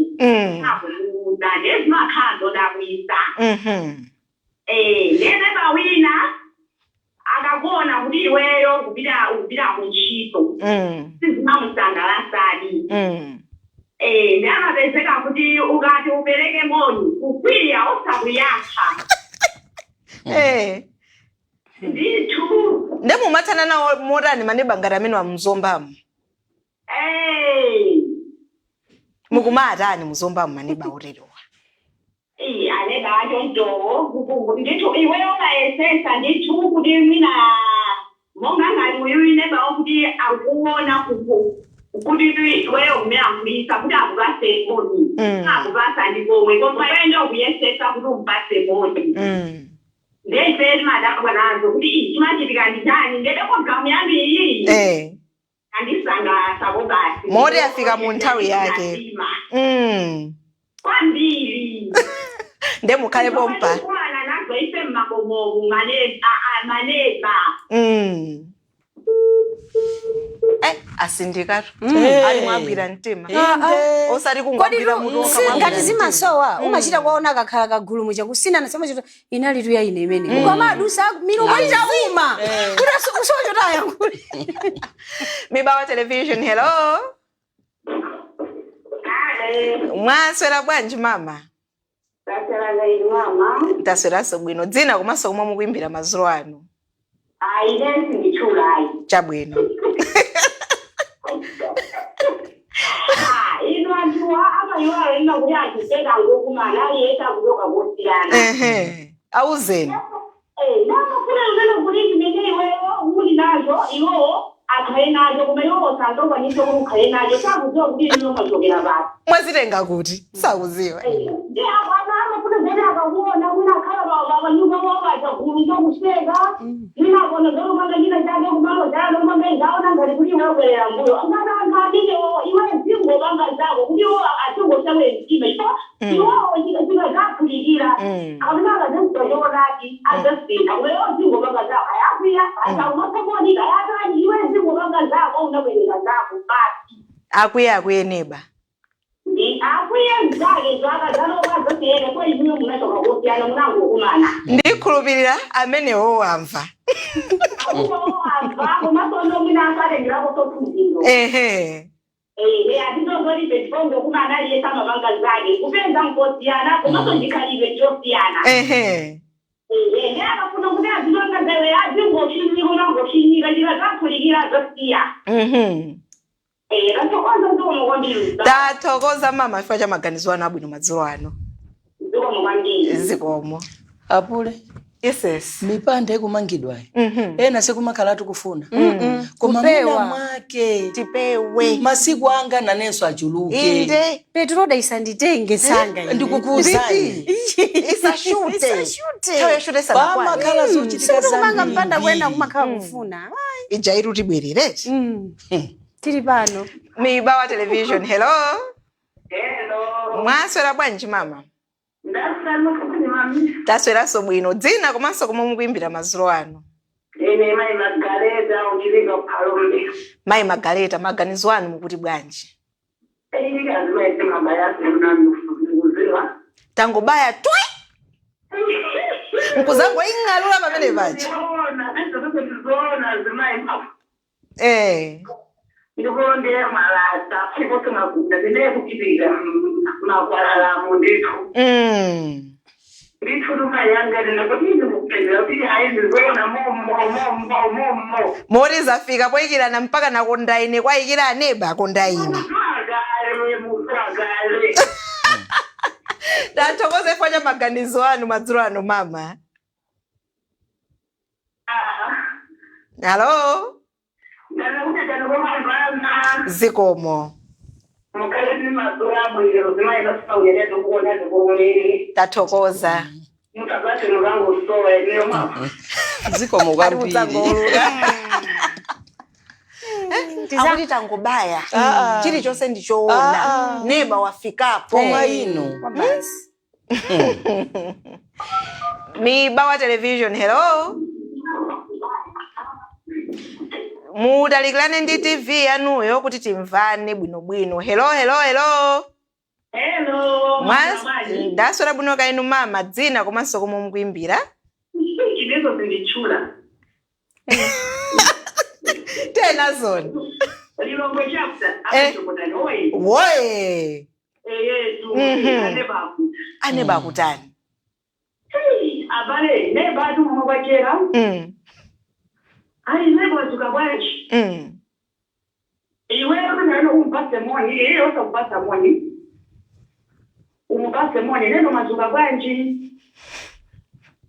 Akumuwuza ndezimakhala zodabwitsa. Ndene pawina akakuona kuti iweyo kupita kuntchito sizimamusangalasadi. Ndamapezeka kuti ukati upereke moni kukwiya osakuyankha. Ndithu. Nde mumathana nawo motani maneba ngati amene wamuzombamo? Mukumatani muzombamo maneba oterowa? Aneba acho mtowo ndithu iweyo ungayesesa ndithu kuti mwina monga ngati uyu ineba okuti akuona kuti iweyo kumeyankhulisa kuti akupase moni. Akupasa ndi komwe koma iweyo ndokuyesesa kuti umpase moni. Ndeife timadabwa nazo kuti iyi chimachitika ndi chani ndede programu yanu iyi andisangalatsa basi. Moti afika mu nthawi yake. Kwambiri. Nde mukhale pompa. Kumana nazo ife mmakomomu maneba. Asindikatu Eh. Ali mwagwira mtima, Inde. osati Kodi kungwagwira mutu okha, mwagwira ngati mtima. zimasowa umachita kwaona kakhala kagulu muchakusinana samachita inali tuya ine imene ukamadusa milomo itauma kuti usowa chotayankhule. Mibawa Television, hello. Mwaswera bwanji, mama? Taswera inu, mama? Tasweranso bwino. Dzina komanso komwe mukuimbira madzulo ano? Ayi, ine sinditchulayi. Chabwino. Inu anthuwa amayiwala ina kuti achiteka ngokumana, aliyesa kuchoka kosiyana. Ehe, auzeni. Namafuna lunene kuti chimene iweyo uli nacho iwowo akhale nacho, koma iwowo sangakwanise kuti ukhale nacho, sakudziwa kuti inu mwachokera pasi. Mwazitenga kuti? Sakuziwa. Ndi akwana amafuna zene akakuona mwina akhala panyumba mwapacha gulu chokuseka, mwina akona zolumanga china chake kumalo chalo lumanga izaona ngati kuti iwe ubwerera mbuyo. Ngati anthu amenewo, iwe zingopanga zako kuti iwo azingoshawe mtima chifukwa iwowo chikazaphulikira kapena akazazidwa choonadi adzasintha. Koma iwo zingopanga zako, ayakwiya asakumasakuoneka ayatani, iwe zingopanga zako, unabwerera zako basi. Akwiye, akwiye neba. Ndi akwiye mzake zvakazaloka zosiyene kwa inuyo munachoka kosiyana, munangokumana. Ndikhulupirira amenewo wamva. Akuwamva, komasono mwina akatengerako sophunziro. Ehe, atitozolibe ndipongokumana, aliyesa mapanga zake, kupeza nkosiyana komaso ndikhalibe chosiyana. Ehe, ndi akafuna kuti azilonga zawe azingoshinyika, unangoshinyika chikazaphulikira zosiya. Kathokoza, zikomo kwambiri. Tathokoza, mama, chifukwa cha maganizo anu abwino madzulo ano. Zikomo kwambiri. Zikomo. Apule. Yes. Mipanda ikumangidwayi, ena sikumakhala tikufuna, koma Kupewa. mwina mwake tipewe. Masiku anga nanenso achuluke. Inde. Petroda isanditenge sanga ine. Ndikukuuzani. Isashute. Isashute. Nthawi yashute isanakwane. Pamakhala zochitika Sikuti kumanga mpanda kwena zambiri. kumakhala kufuna. Ija iri tibwerereti. Tili pano. Mibawa Television, hello. Hello. Mwaswera bwanji, mama? Ndaswera kuti, mami? Tasweranso bwino. Dzina komanso komwe mukuimbira madzulo ano? Ine Mayi Magaleta, uchilinga Phalombe. Mayi Magaleta, maganizo anu mukuti bwanji? Azimayi mabaya, Tangobaya twi, nkuzango ing'alula pamene paja. Zoona, azimayi ndipo ndiye malata sikosingakuda ndineye kuchipira makwalalamu ndithu. Ndithu tumayangani kuti ndikupendera kuti hayi, ndizoona mommo mommo mommo. Moti zafika poyikirana mpaka nakondaine kwayikira aneba akondaine. Mutwagale, mutwagale. Tathokoza chifukwa cha maganizo anu madzulo ano, mama. Halo. Ndanakutetani. Zikomo. Mukhale ndi madzulo abwino, zimayi zasaunyanya tikuona tikuonere. Tathokoza. Mutazati mukangosowa ineyo mwa. Zikomo Ali kwambiri. kudzangolula akuti tangobaya, chilichonse ndichoona. Neba wafikapo. Koma ino Basi. Mibawa Television, hello. Mutalikirane ndi TV yanuyo kuti timvane bwinobwino. Hello, hello, hello. Hello. Ndaswera bwino kainu, mama. Dzina komanso komwe mukuimbira? Chinezo sinditchula. Tena zoni. Lilongwe Chapter. Akutokotani oye. Woye. Eyetu. Anebaku. Aneba akutani? Abale neba atu momwe kwachera. Ayi, neba wazuka bwanji? Iwe nano umpase moni, iye osakupasa moni, umupase moni neno mazuka bwanji,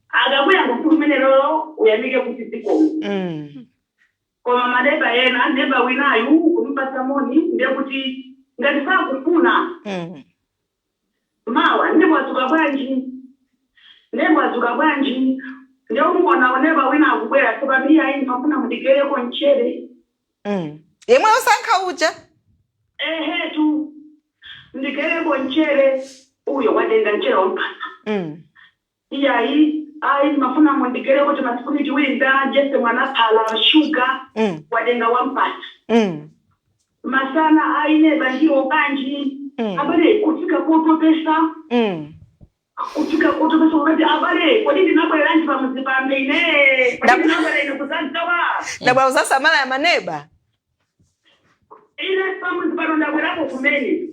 akakuya ngofulumene lolo uyamike kuti zikomo. Koma maneba ena, neba winayu kumupasa moni ndiye kuti ngati sakufuna. Mawa ndipo wazuka bwanji, nebo wazuka bwanji, ndiye umuona neba wina akubwera sopano, ayi, mafuna mundigereko mchere. Yemwe osankha uja. Ehetu, ndigereko mchere, uyo watenga mchere wampasa. Iyayi, ayi, mafuna mundigere kuti masipuni 2 ndajese mwana phala shuga. Watenga wampata. Masana, ayi neba, ndiwo kanji. Abale, kufika kotopesa. Kufika kotopesa ukati, abale, kodi ndinabwereranji pamuzi pano ine? Kodi ndinabwera ine kuzadzawa? Ndabwera uzasamala ya maneba. Ine pamuzi pano ndabwerapo kumene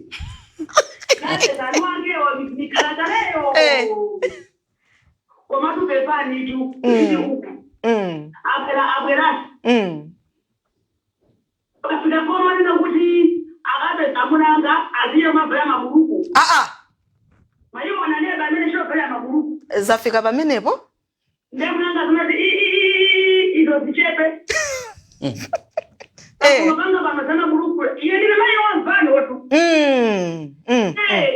napezanwangewo mikhalakaleyo. Komatu pepanitu kuti uku abwera, abwerasi. Afika komanena kuti akapeza munanga aziye mabvaya mabuluku. Aa. Mayiona neba amene chobvaya mabuluku. Zafika pamenepo. Nde munanga zinati izo zichepe. Panga pano za mabuluku, iye ndine mayi wamvano otu.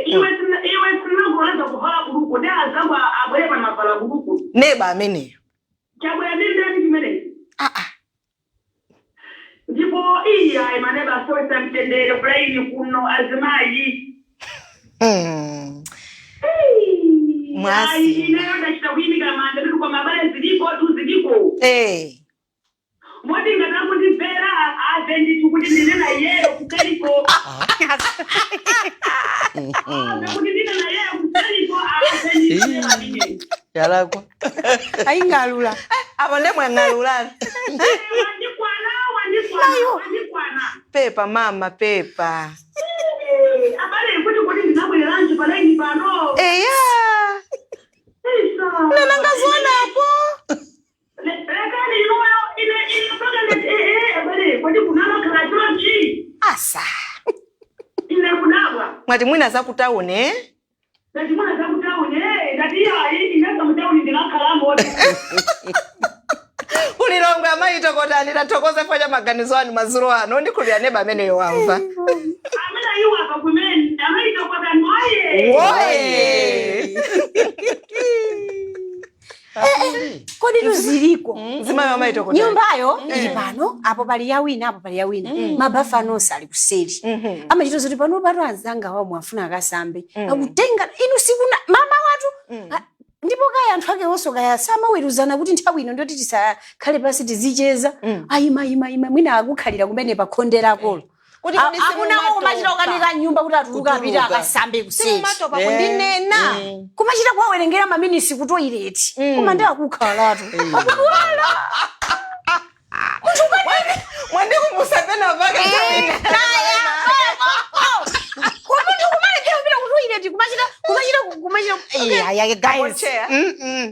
Iwe iwe sinagoleza kuvala buluku, ndi azangu abwere pano mavala buluku. Neba ameneyo. Chabwera ndi ndani chimenechi? Aa. Ndipo iya, maneba asowesa mtendere kulaini kuno, azimayi. Mwasi. Ayi, ineyo ndachita kuyimika manja nditi kwa mabale, ziliko tu, ziliko. Moti ngatakundibvera ave ndithu kuti ndine nayeyo kukaliko, ave kuti ndine nayeyo kukaliko, ave ndithu amene. Yalakwa. Ayingalula. Apo nde mwang'alulani. Wandikwana, wandikwana, wandikwana. Pepa mama, pepa. Abale, kuti ndinabwereranji palaini pano? Eya. Isa. Nanangazionapo. Lekani inuyo, ine mpaka ndati, abale, kodi kunama chonchi? Asa. Ine kunabwa. Mwati mwina zakutauni, eh? Ndati mwana zakutauni, ndati iyayi, inasa mutauni ndingakhalamo. Kulilongwe, amayi Tokotani, tathokoza chifukwa cha maganizo anu madzulo ano. Ndikhulupirira neba ameneyo wamva. Amene iwo apa kumene amayi Tokotani waye. Woye. Kodi tuziliko? Mzimayi wa mayi Tokotani. Nyumbayo ili pano, apo pali ya wina, apo pali ya wina, mabafu anonse ali kuseri. Amachita zoti pano pato anzanga wawo afuna akasambe, akutenga inu sikuna mama watu. Ah, ndipo kaya anthu ake onso kaya samaweruzana kuti nthawi ino ndoti tisakhale pasi tizicheza. Ayima, ima, ima, mwina akukhalira kumene pa khonde lakolo. Kuti kodi Akunawo kumachita kukanika nyumba kuti atuluka apite Kutuluka. akasambe kuseri. Simumatopa kundinena. Kumachita kuwawerengera maminisi ku toilet, koma ndi akukhalatu akudwala. Mwandikumbutsa pena pake. Koma kumalekera kupita ku toilet, kumachita kumachita kumachita. Yeah, guys. Chair.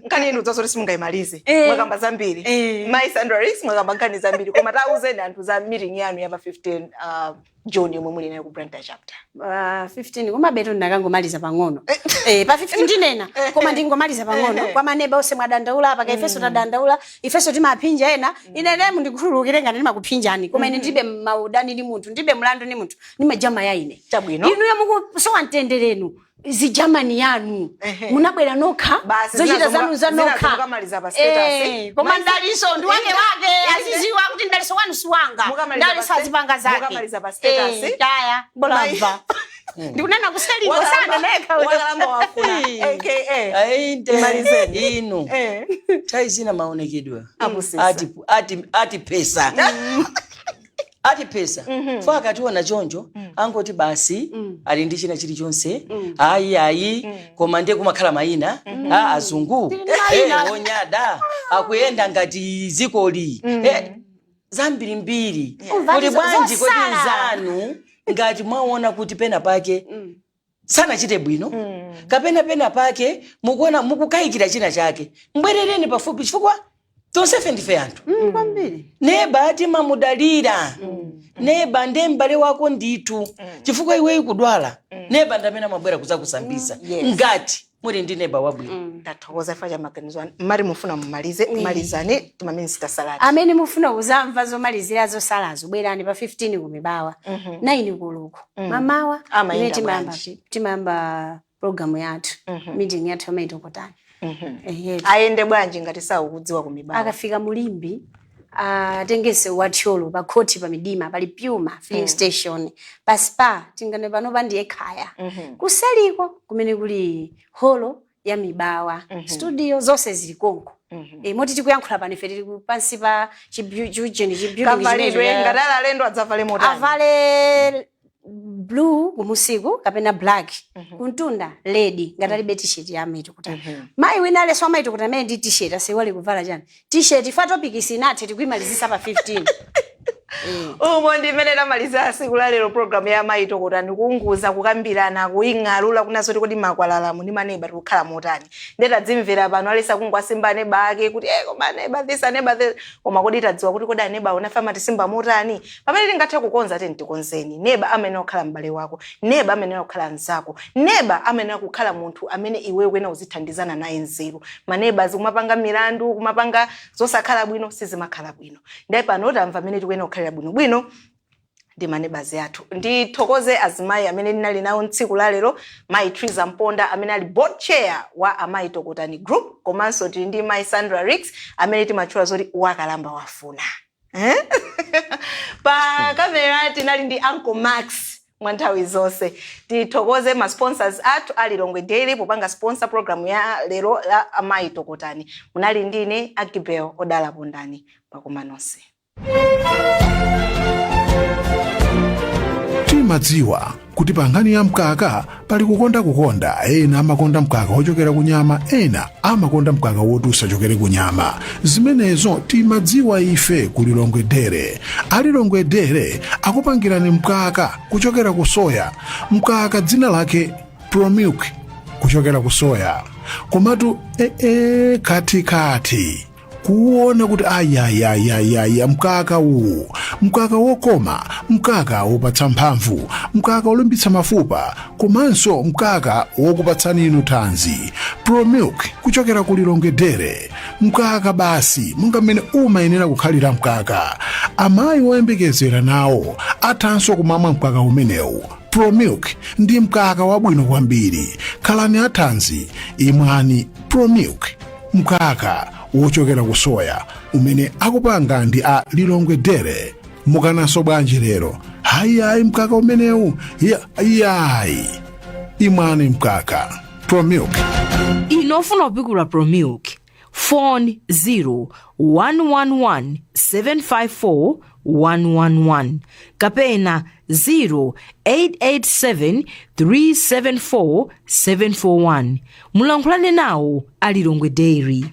Nkhani inu dzazoti simungayimalize. Mwakamba zambiri. Mayi Sandra Rix, mwakamba nkhani zambiri, koma tauzeni anthu za meeting yanu ya pa 15 June yomwe muli nayo ku Blantyre chapter. 15, koma beto ndakangomaliza pang'ono. Pa 15 ndinena, koma ndingomaliza pang'ono. Kwa maneba onse, mwadandaula apa, ifeso tadandaula, ifeso timaphinja ena. Ine lemu ndikhululukire ngati ndimakuphinjani, koma ine ndilibe maudani ndi munthu, ndilibe mlandu ndi munthu, ndimajama ya ine. Chabwino. Inuyo mukusowa mtenderenu, zijamani yanu. Munabwera nokha. Basi, zochita zanu za zinazo nokha. mukamaliza pa status. Koma ndaliso ndi wake wake, aziziwa kuti ndaliso wanu si wanga. Mukamaliza Ndaliso azipanga zake. Mukamaliza pa status. Taya bolamva ndikunena kuseliko sana neka. Wakalamba wafuna aka. Ainde. Malizeni. Inu nthawi zina maonekedwe Abusisa. ati pesa, ati pesa fo akationa choncho angoti basi ali ndi china chilichonse. Ayi, ayi, koma ndiye kumakhala mayina a azungu. Onyada akuyenda ngati zikoli. Zambirimbiri. Umva Kuli bwanji kodi zosala. nzanu ngati mwaona kuti pena pake sanachite bwino, kapena pena pake mukuona mukukayikira china chake, mbwerereni pafupi, chifukwa tonsefe ndife anthu. Kwambiri. Neba timamudalira, neba ndiye m'bale wako ndithu, chifukwa iweyo kudwala, neba ndamene amabwera kuzakusambisa, ngati muli ndi neba wabwino. Tathokoza chifukwa cha maganizo anu. Mmati mufuna mumalize, malizani timaminista salati. Amene mufuna kuzamva zomalizira zosalazo, bwerani pa 15 kumibawa, 9 koloko mamawa. Amayenda Imene timayamba bwanji? timayamba programu yathu, meeting yathu amayi Tokotani. Ehe. Ayende bwanji ngati sakukudziwa kumibawa? Akafika mulimbi, atengese wathyolo pa khoti, pa midima pali Puma filling station, pa Spa tingane pano pa ndiye khaya kuseliko kumene kuli holo. Ya Mibawa Studio zonse zili konko. Moti tikuyankhula pano ife tili pansi pa chibuilding Kavalidwe, ngati ali alendo adzavale motani? Avale blue kumusiku kapena black, kuntunda red, ngati alibe T-shirt ya Amayi Tokotani. Mayi wina aleso Amayi Tokotani amene ndi T-shirt asewale kuvala chani T-shirt fa topic sinathe, tikuimalizisa pa 15. Umo ndi mmene tamaliza tsiku la lero program ya Amayi Tokotani, kuunguza, kukambirana, kuying'alula kunazo kuti kodi makwalalamu ndi maneba tikukhala motani. Ndiye tadzimvera pano alesa kungoasimba aneba ake kuti koma aneba this, aneba this, koma kodi tadziwa kuti kodi aneba onafe amatisimba motani? Pamene tingathe kukonza, teni tikonzeni. Neba amene okhala m'bale wako, neba amene okhala mzako, neba amene akukhala munthu amene iweyo kwena uzithandizana naye nzeru. Maneba zikumapanga milandu, kumapanga zosakhala bwino, sizimakhala bwino. Ndiye pano tamva amene tikuyenera kukhalira bwinobwino ndi manebazi athu. Ndithokoze azimayi amene ndinali nawo tsiku la lero, Mayi Triza Mponda amene ali board chair wa Amayi Tokotani Group, komanso tili ndi Mayi Sandra Rix amene timatchula zoti wakalamba wafuna. Eh? Pa kamera tinali ndi Uncle Max mwa nthawi zonse. Tithokoze ma sponsors athu a Lilongwe Dairy popanga sponsor program ya lero la Amayi Tokotani. Munali ndine Agibel Odala Pondani. Pakoma nonse. Timadziwa kuti pa nkhani ya mkaka pali kukonda kukonda. Ena amakonda mkaka wochokera ku nyama, ena amakonda mkaka woti usachokere ku nyama. Zimenezo timadziwa ife ku Lilongwe Dairy. A Lilongwe Dairy akupangirani mkaka kuchokera ku soya, mkaka dzina lake Promilk kuchokera ku soya. Komatu ee katikati kuona kuti ayayayayaya, mkaka uwu, mkaka wokoma, mkaka wopatsa mphamvu, mkaka wolimbitsa mafupa, komanso mkaka wokupatsani inu thanzi. Promilk kuchokera ku Lilongwe Dairy, mkaka basi monga mmene umayenera kukhalira mkaka. Amayi woyembekezera nawo athanso kumamwa mkaka umenewu. Promilk ndi mkaka wabwino kwambiri. Khalani athanzi, imwani Promilk, mkaka wochokera ku soya umene akupanga ndi a Lilongwe Dairy. Mukananso bwanji lero? Hayi, mkaka umenewu yayi, imwani mkaka Promilk. Ino ofuna kupikula Promilk, phone 0 111 754 111 kapena 0887 374 741. Mulankhulane nawo a Lilongwe Dairy.